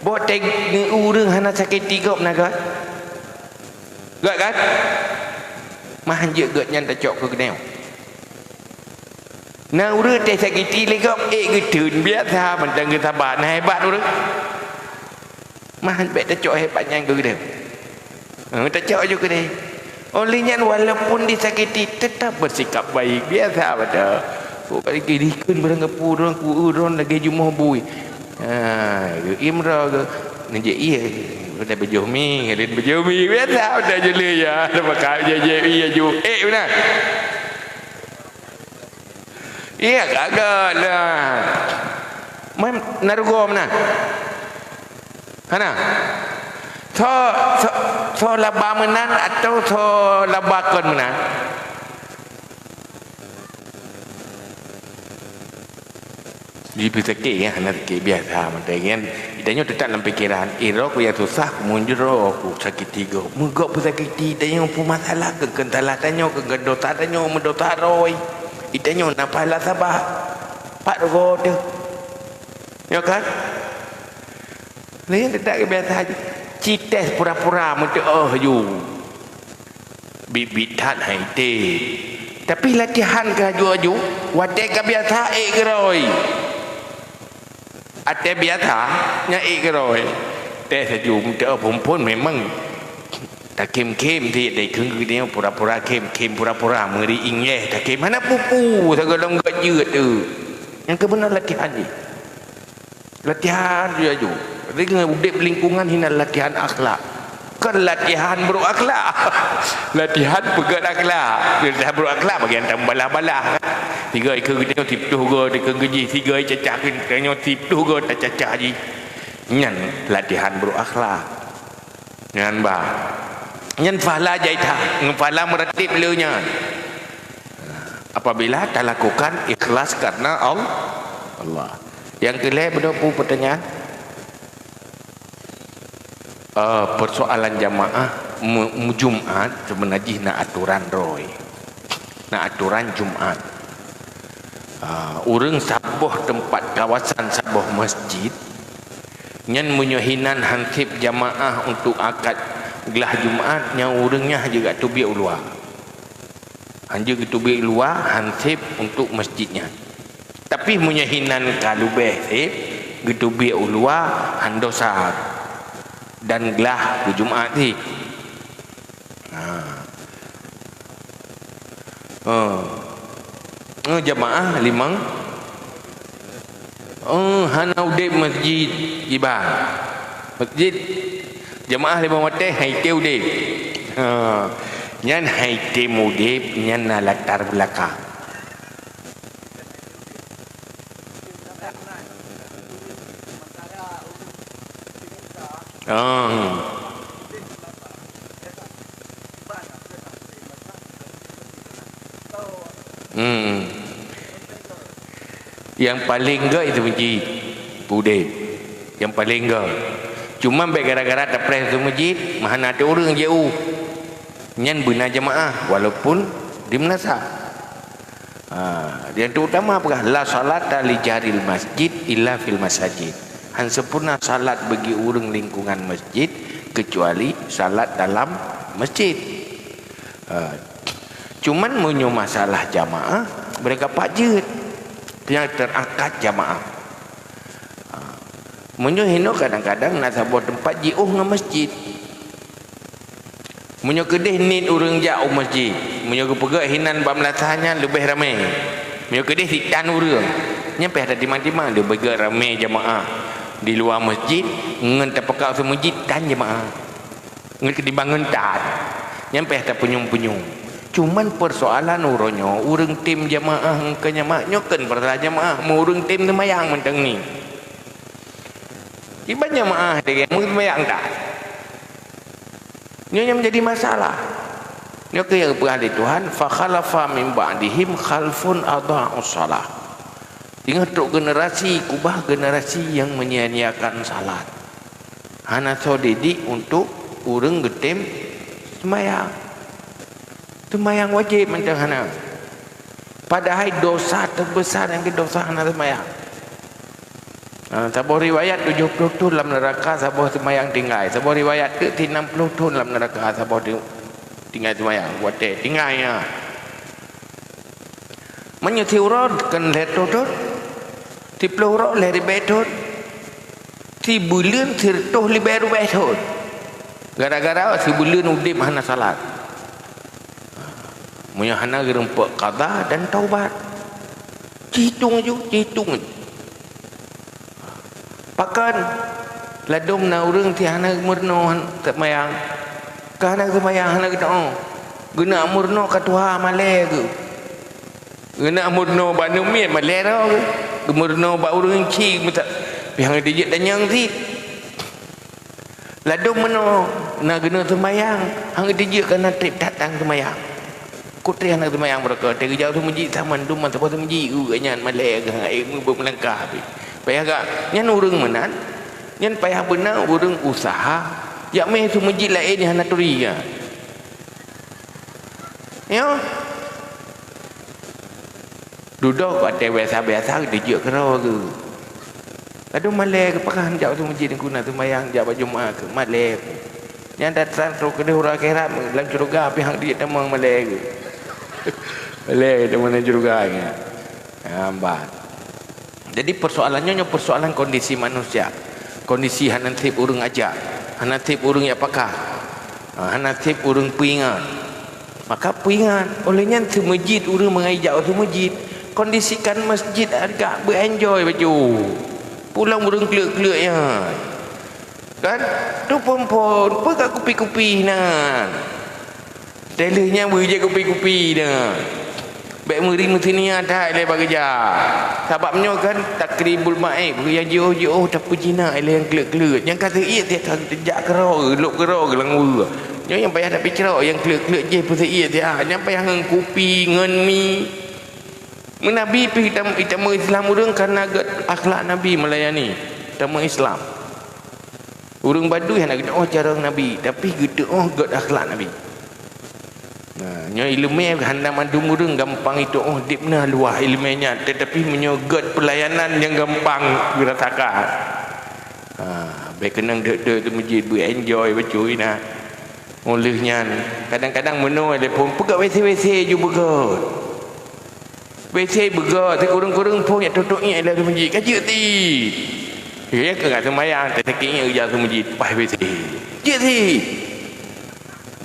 Boh teuh ureuëng hana sakiti gob na gét. Gét kan? Mah hanjeuet gét nyan tacok keu geutanyoe. Na ureuëng teuh sakiti lé gob ék geutheun biasa mantong geusaba na hebat ureuëng. Mah bék tacok hebat nyan keu geutanyoe. Ha, tacok aju keudeh. Oleh nyan walaupun disakiti tetap bersikap baik biasa pada. Kok bagi dikheun barang gapu ureuëng ku ureuëng lagée jumoh bui. Ha, imra ke. Neujak iya. Udah bejoh mi, ngalin bejoh mi. Biasa udah jeli ya. Ada pakai je je iya ju. Eh, benar. Iya, gagal lah. Man, narugo mana? Hana. So, so, so laba meunan atau so laba kon meunan? Jipeusakét, ya, hana sakét biasa mantong kan. Tanyoe teutap lam pikeran, "Eh, roh ku nyang susah, ku meunjur roh ku sakiti gob." Meugob peusakiti, tanyoe peumasalah keu, keu salah tanyoe, keu, keu dosa tanyoe, meudosa roh. Tanyoe na pahala sabab. Pat roh teuh. Ya kan? Lain teutap biasa aja. Cites pura-pura meuteuk oh ju. Biet-biet that hai tem. Tapi latihan keu aju-aju, watée ka biasa ék keurôi. Watée biasa, nyan ék keurôi. Tes aju meuteuk phon-phon memang takém-kém cit, dai kheun keu dia pura-pura kém, kém pura-pura meuri inggeh takém hana pupu sagoe lom gét jeuet tu. Nyang keubeuna latihan jih. Latihan ju aju. Ringan udeb lingkungan hinan latihan akhlak. Kon latihan brok akhlak. Latihan peugét akhlak. Latihan brok akhlak bagian tam balah-balah. Tiga ikeu geutanyoe siptuh go dikeue geujih, tiga cacah geutanyoe siptuh go tacacah jih. Nyan latihan brok akhlak. Nyan ba. Nyan pahala jai that, ngon pahala meuratéb le nyan. Apabila talakukan ikhlas karena Al-, Allah. Yang keulhèe beudôh peue pertanyaan? Eh, persoalan jamaah mu-, mu-, Jumat seubeuna jih na aturan droe. Na aturan Jumat. Ah, ureuëng saboh teumpat kawasan saboh masjid, nyan meunyoe hinan hanseb jamaah untuk akad glah Jumat, nyan ureuëng nyan hana jeuet geuteubiet u luwa. Hana jeuet geuteubiet u luwa, hanseb untuk masjid nyan. Tapi meunyoe hinan ka leubeh seb geuteubiet u luwa, hana dosa dan glah keu Jumat seb. Ha. Oh. Oh, jamaah limong. Oh, hana udeb masjid iban. Masjid jamaah limong watèe hai teu udeb. Ha. Nyan hai teu udeb, nyan na latar belakang. Ah. Hmm. Nyang paleng gèt itu masjid. Udeb. Nyang paleng gèt. Cuma bèk gara-gara tapreh itu masjid, meuhana teu ureueng jeuet u. Nyan beuna jamaah walaupun di meunasah. Ha, yang terutama apa? La salata li jaril masjid illa fil masajid. Han sempurna salat bagi ureueng lingkungan masjid kecuali salat dalam masjid. Ha, cuman meunyoe masalah jamaah, mereka pajeuet yang terangkat jamaah. Ha, meunyoe hino kadang-kadang na saboh teumpat jiôh ngon masjid. Meunyoe keudeh niet ureueng jak u masjid, meunyoe geupeugah hinan bak meunasah nyan leubeh ramé. Meunyoe keudeh sitan ureueng, nyan payah tatimang-timang leubeh gèt ramé jamaah di luwa masjid ngon tapeugah u masjid tan jamaah. Ngon ketimbang ngon tan, nyan payah tapeunyum-peunyum. Cuman persoalan uroe nyoe ureueng tem jamaah ngon jamaah nyoe kon persoalan jamaah, meu ureueng tem seumayang mantong ni. Iban jamaah lagèe meu seumayang tan. Nyoe nyang menjadi masalah. Nyoe keuh nyang geupeugah lé Tuhan, "Fa khalafa min ba'dihim khalfun adha'us shalah." Teungoh trok generasi, keubah generasi nyang menyia-nyiakan salat. Hana soe didik untuk ureueng geutem seumayang. Seumayang wajéb mantong hana. Padahai dosa teubesar nyang keu dosa hana seumayang. Ha, saboh riwayat tujoh ploh thon lam neuraka, saboh seumayang tinggai. Saboh riwayat teuk sinam ploh thon lam neuraka, saboh ti-, tinggai seumayang. Watèe tinggai nyan. Meunyoe siuroe kon lhèe reutôh thon, siploh uroe lhèe ribèe thon, sibuleuen sireutôh ribèe ribèe thon. Gara-gara sibuleuen udeb hana salat. Meunyoe hana geurumpok qadha dan taubat. Citong ju, citong. Pakon ladôm na ureueng ti hana meureunoe seumayang. Ka hana seumayang, hana geudoa. Geuneuk meureunoe ka tuha malèe geuh. Geuneuk meureunoe bak aneuk miet malèe droe geuh. Geumeureunoe bak ureueng chik meuta-, pih hana dijeuet tanyong cit. Ladôm meunoe na geuneuk seumayang, hana geutijeuet keu na trép that-that seumayang. Kutréh na seumayang beureukat, teugeujak seumeujid saman dum masa boh seumeujid u geuh nyan malèe geuh hana ék meubeuet meulangkah pih. Payah gak nyan ureueng meunan, nyan payah beuna ureueng useuha jak mé seumeujid laén nyang hana turi nyan. Nyoe. Dudoe watèe biasa-biasa geutijeuet keudroe geuh. Ladôm malèe geuh, pakon jak u meuseujid keu na seumayang jak bak Jumat keuh malèe. Nyan that-that trok keudeh uroe akhirat lam syeuruga pih hana geutijeuet tamong malèe geuh. Malèe geuh tamong lam syeuruga nyan. Nyan ban. Jadi persoalan nyoe, nyoe persoalan kondisi manusia. Kondisi hana sép ureueng ajak, hana sép ureueng jak pakat, ha, hana sép ureueng peuingat. Maka peuingat, oleh nyan seumeujid ureueng meungai jak u seumeujid, kondisikan masjid agak beu-enjoy bacut. Pulang ureueng kleuek-kleuek nyan. Kan? Tu phon-phon, peugah kupi-kupi nan. Teuh lheueh nyan beujeuet kupi-kupi dah. Bèk meuri meuseunia that lé bak geujak. Sabab nyoe kan takribul maib, nyang jiôh-jiôh tapeujinak lé nyang kleuet-kleuet. Nyang ka seuiet jak keudroe, lôk keudroe geulang weue. Nyoe nyang payah tapeucrok, nyang kleuet-kleuet jih peuseuiet jak. Nyang payah ngon kupi, ngon mi. Meunabi pih itam-, itamong Islam ureueng kareuna gèt akhlak Nabi meulayani. Itamong Islam. Ureueng badui hana geutu'oh carông Nabi, tapi geutu'oh gèt akhlak Nabi. Nah, nyoe ileumèe hana mandum ureueng gampang itu'oh, deb na luwah ileumèe nyan, tetapi meunyoe gèt peulayanan nyang gampang geurasakan. Ha, bèk keunong deuek-deuek teuh meujeuet beu-enjoy bacut na. Óh lheueh nyan, kadang-kadang meunoe lé phôn peugah W C-W C ju beugèt. W C beugèt, sikureueng-kureueng phôn jak tutup iék laju meujeuet, ka jeuet cit. Ya, ka seumayang, teusakét iék jak seumeujeuet, paih W C. Jeuet cit.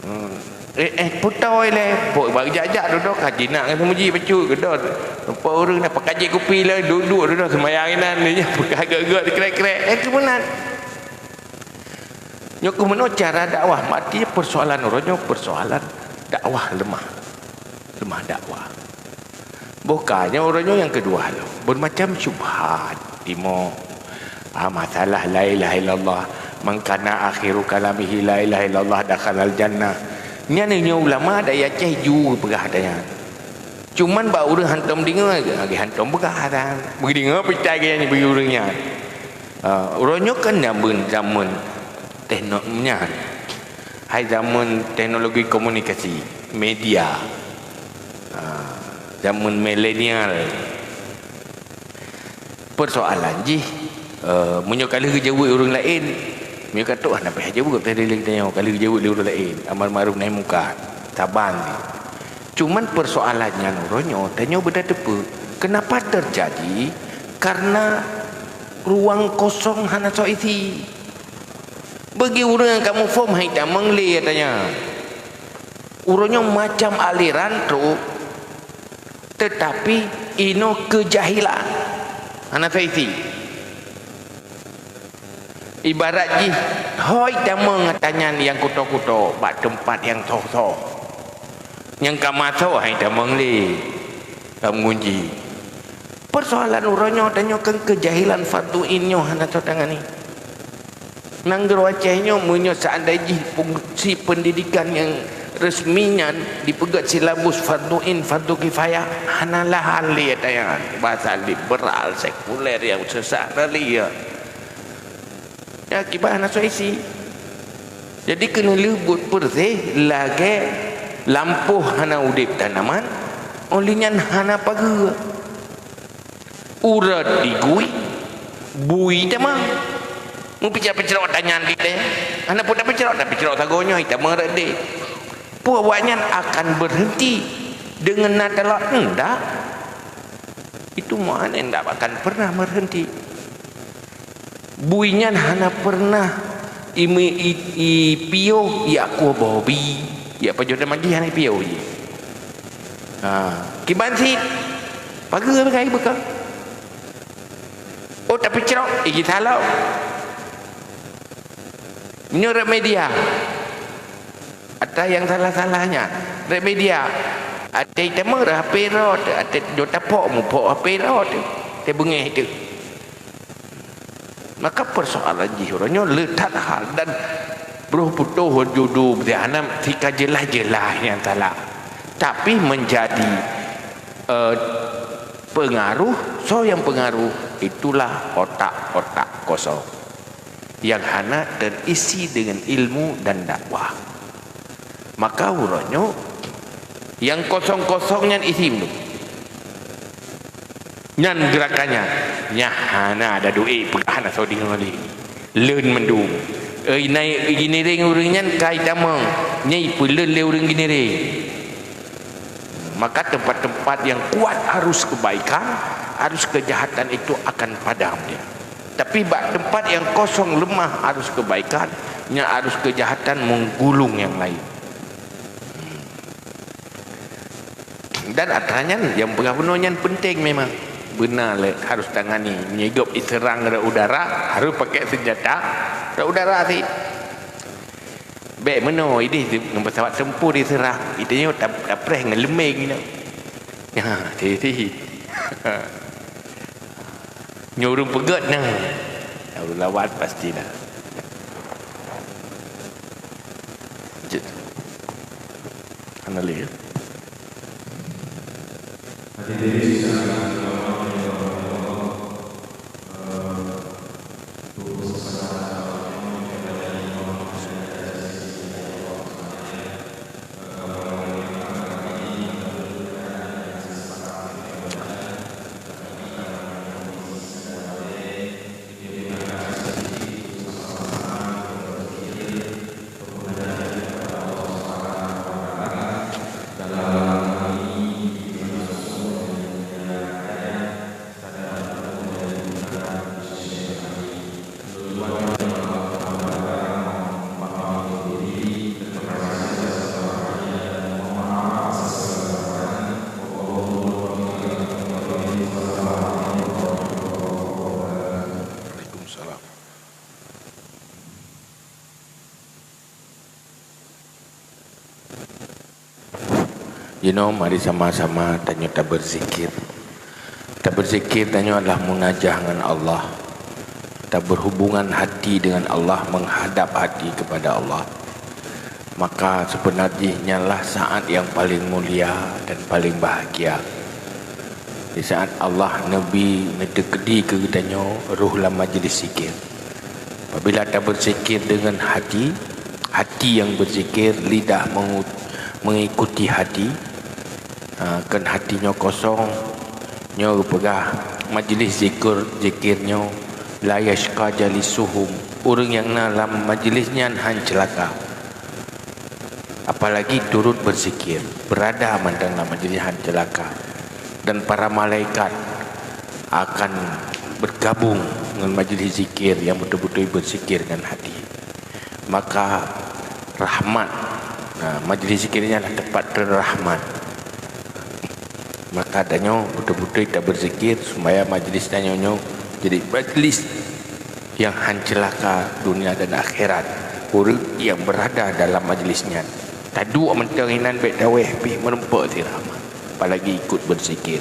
Hmm. Eh, eh, putôi lé, pok bak jak-jak dudoe ka jinak ngon seumeujeuet bacut, keudroe. Rupa ureueng na pakajik kupi lé, duek-duek dudoe seumayang inan, peugah gèt-gèt, krek-krek. Eh, keu meunan. Nyoe keuh meunoe cara dakwah, artinya persoalan uroe nyoe persoalan dakwah lemah. Lemah dakwah. Boh ka nyoe uroe nyoe nyang keudua lom. Bermacam syubhat timoh. Ah, masalah la ilaha illallah. Man kana akhiru kalamihi la ilaha illallah dakhalal jannah. Nyan nyoe ulama dari Aceh ju peugah ata nyan. Cuman bak ureueng hantom deungoe, lagèe hantom peugah ata. Beudeungoe peucaya nyan bagi ureueng nyan. Ah, uroe nyoe kan zaman, zaman tekno-, nyan. Hai zaman teknologi komunikasi, media. Ah, zaman milenial. Persoalan jih, eh, meunyoe ka lheueh geujaweueb ureueng laén, meunyoe ka trôk hana payah jaweueb tadi lé tanyoe, ka lheueh geujaweueb lé ureueng laén, amar ma'ruf nahi mungkar, saban. Cuman persoalan nyan uroe nyoe, tanyoe beutateupeue, kenapa terjadi? Karena ruang kosong hana soe isi. Bagi ureueng nyang ka muphom hai tamong lé ata nyan. Uroe nyoe macam aliran trôk, tetapi inoe keujahilan. Hana soe isi. Ibarat jih, hôi tamong ata nyan nyang kuto-kuto bak teumpat nyang soh-soh. Nyang ka masoh hai tamong lé, ka meungunci. Persoalan uroe nyoe tanyoe kan keujahilan fardhu ain nyoe hana soe tangani. Nanggroe Aceh nyoe meunyoe seandai jih fungsi pendidikan nyang resmi nyan dipeugèt silabus fardhu ain, fardhu kifayah, hana lah ahli ata nyan. Bahasa liberal, sekuler nyang sesat tadi ya. Ya, kiban hana soe isi. Jadi keuneulheueh buet peureuseh lagèe lampôh hana udeb tanaman, óh lheueh nyan hana pageue. Urat digui, bui tamong. Meupicrok-picrok ata nyan di teh. Hana peue tapeucrok, tapeucrok sagoe nyoe, tamong rot deh. Peue awaknyan akan berhenti dengan na talak? Enggak. Itu makna enggak akan pernah berhenti. Bui nyan hana pernah ime-, i-, ipiôh, iaku boh bi, iapajoh dan magi hana ipiôh jih. Ha, kiban cit, pageue beukai beuka. Oh, tapeucrok, igi talok. Meunyoe rot media, ata nyang salah-salah nyan, rot media, ata itamong rot H P rot, ata jota pok mupok H P rot, ata beungéh teuh. Maka persoalan jih uroe nyoe le that hal dan broh putôh judu hana tika jeulaih-jeulaih nyang salah. Tapi menjadi, eh, pengaruh, soe nyang pengaruh, itulah otak-otak kosong yang hana terisi dengan ilmu dan dakwah. Maka uroe nyoe, nyang kosong-kosong nyan isi mandum. Nyan geurakan nyan, nyan hana ada duek peugah hana soe deungoe lé. Leuen mandum. Eh, na i Giniréng ureueng nyan ka itamong, nyan ipeuleuen lé ureueng Giniréng. Maka tempat-tempat yang kuat harus kebaikan, harus kejahatan itu akan padam dia. Tapi bak tempat yang kosong lemah harus kebaikan, nyan harus kejahatan menggulung yang lain. Dan atra nyan nyang peugah bunoe nyan penting memang. Beuna lé harus tangani. Meunyoe gob jiseurang rot udara, harus pakai seunjata rot udara sit. Bék meunoe idéh ngon pesawat tempur jiseurang, idéh nyoe ta-, tapreh ngon leumeng nyoe. Nyan, sit. Nyoe ureuëng peugét nyan. Ureuëng lawan pastilah. Jeuet. Hana lé, ya? Hadirin sidang yang dirahmati Allah, eh, pukul setengah delapan kepada imam dan dari sisi Allah Taala. Waalaikumsalam. Jinoe mari sama-sama tanyoe tabeuzikir. Tabeuzikir tanyoe adalah munajah ngon Allah. Taberhubungan hati dengan Allah, menghadap hati kepada Allah. Maka seubeuna jih nyanlah saat nyang paleng mulia dan paleng bahagia. Di saat Allah neubi neuteukeudi keu geutanyoe roh lam majlis zikir. Apabila tabeuzikir deungon hati, hati nyang beuzikir, lidah mengu-, mengikuti hati, ha, kon hati nyoe kosong, nyoe geupeugah majlis zikir, zikir nyoe, "La yasyqa jalisuhum," ureuëng nyang na lam majlis nyan hán ceulaka. Apalagi turut beuzikir, beurada mantong lam majlis nyan hán ceulaka, dan para malaikat akan bergabung ngon majlis zikir nyang beutôi-beutôi beuzikir ngon hati. Maka rahmat, nah, majlis zikir nyan adalah teumpat rahmat. Maka tanyoe beutôi-beutôi tabeuzikir supaya majlis tanyoe nyoe jadi majlis nyang hán ceulaka dunia dan akhirat ureuëng nyang beurada dalam majlis nyan. Taduek mantong inan bék tawéh pih meurumpok si rahmat, apalagi ikut beuzikir.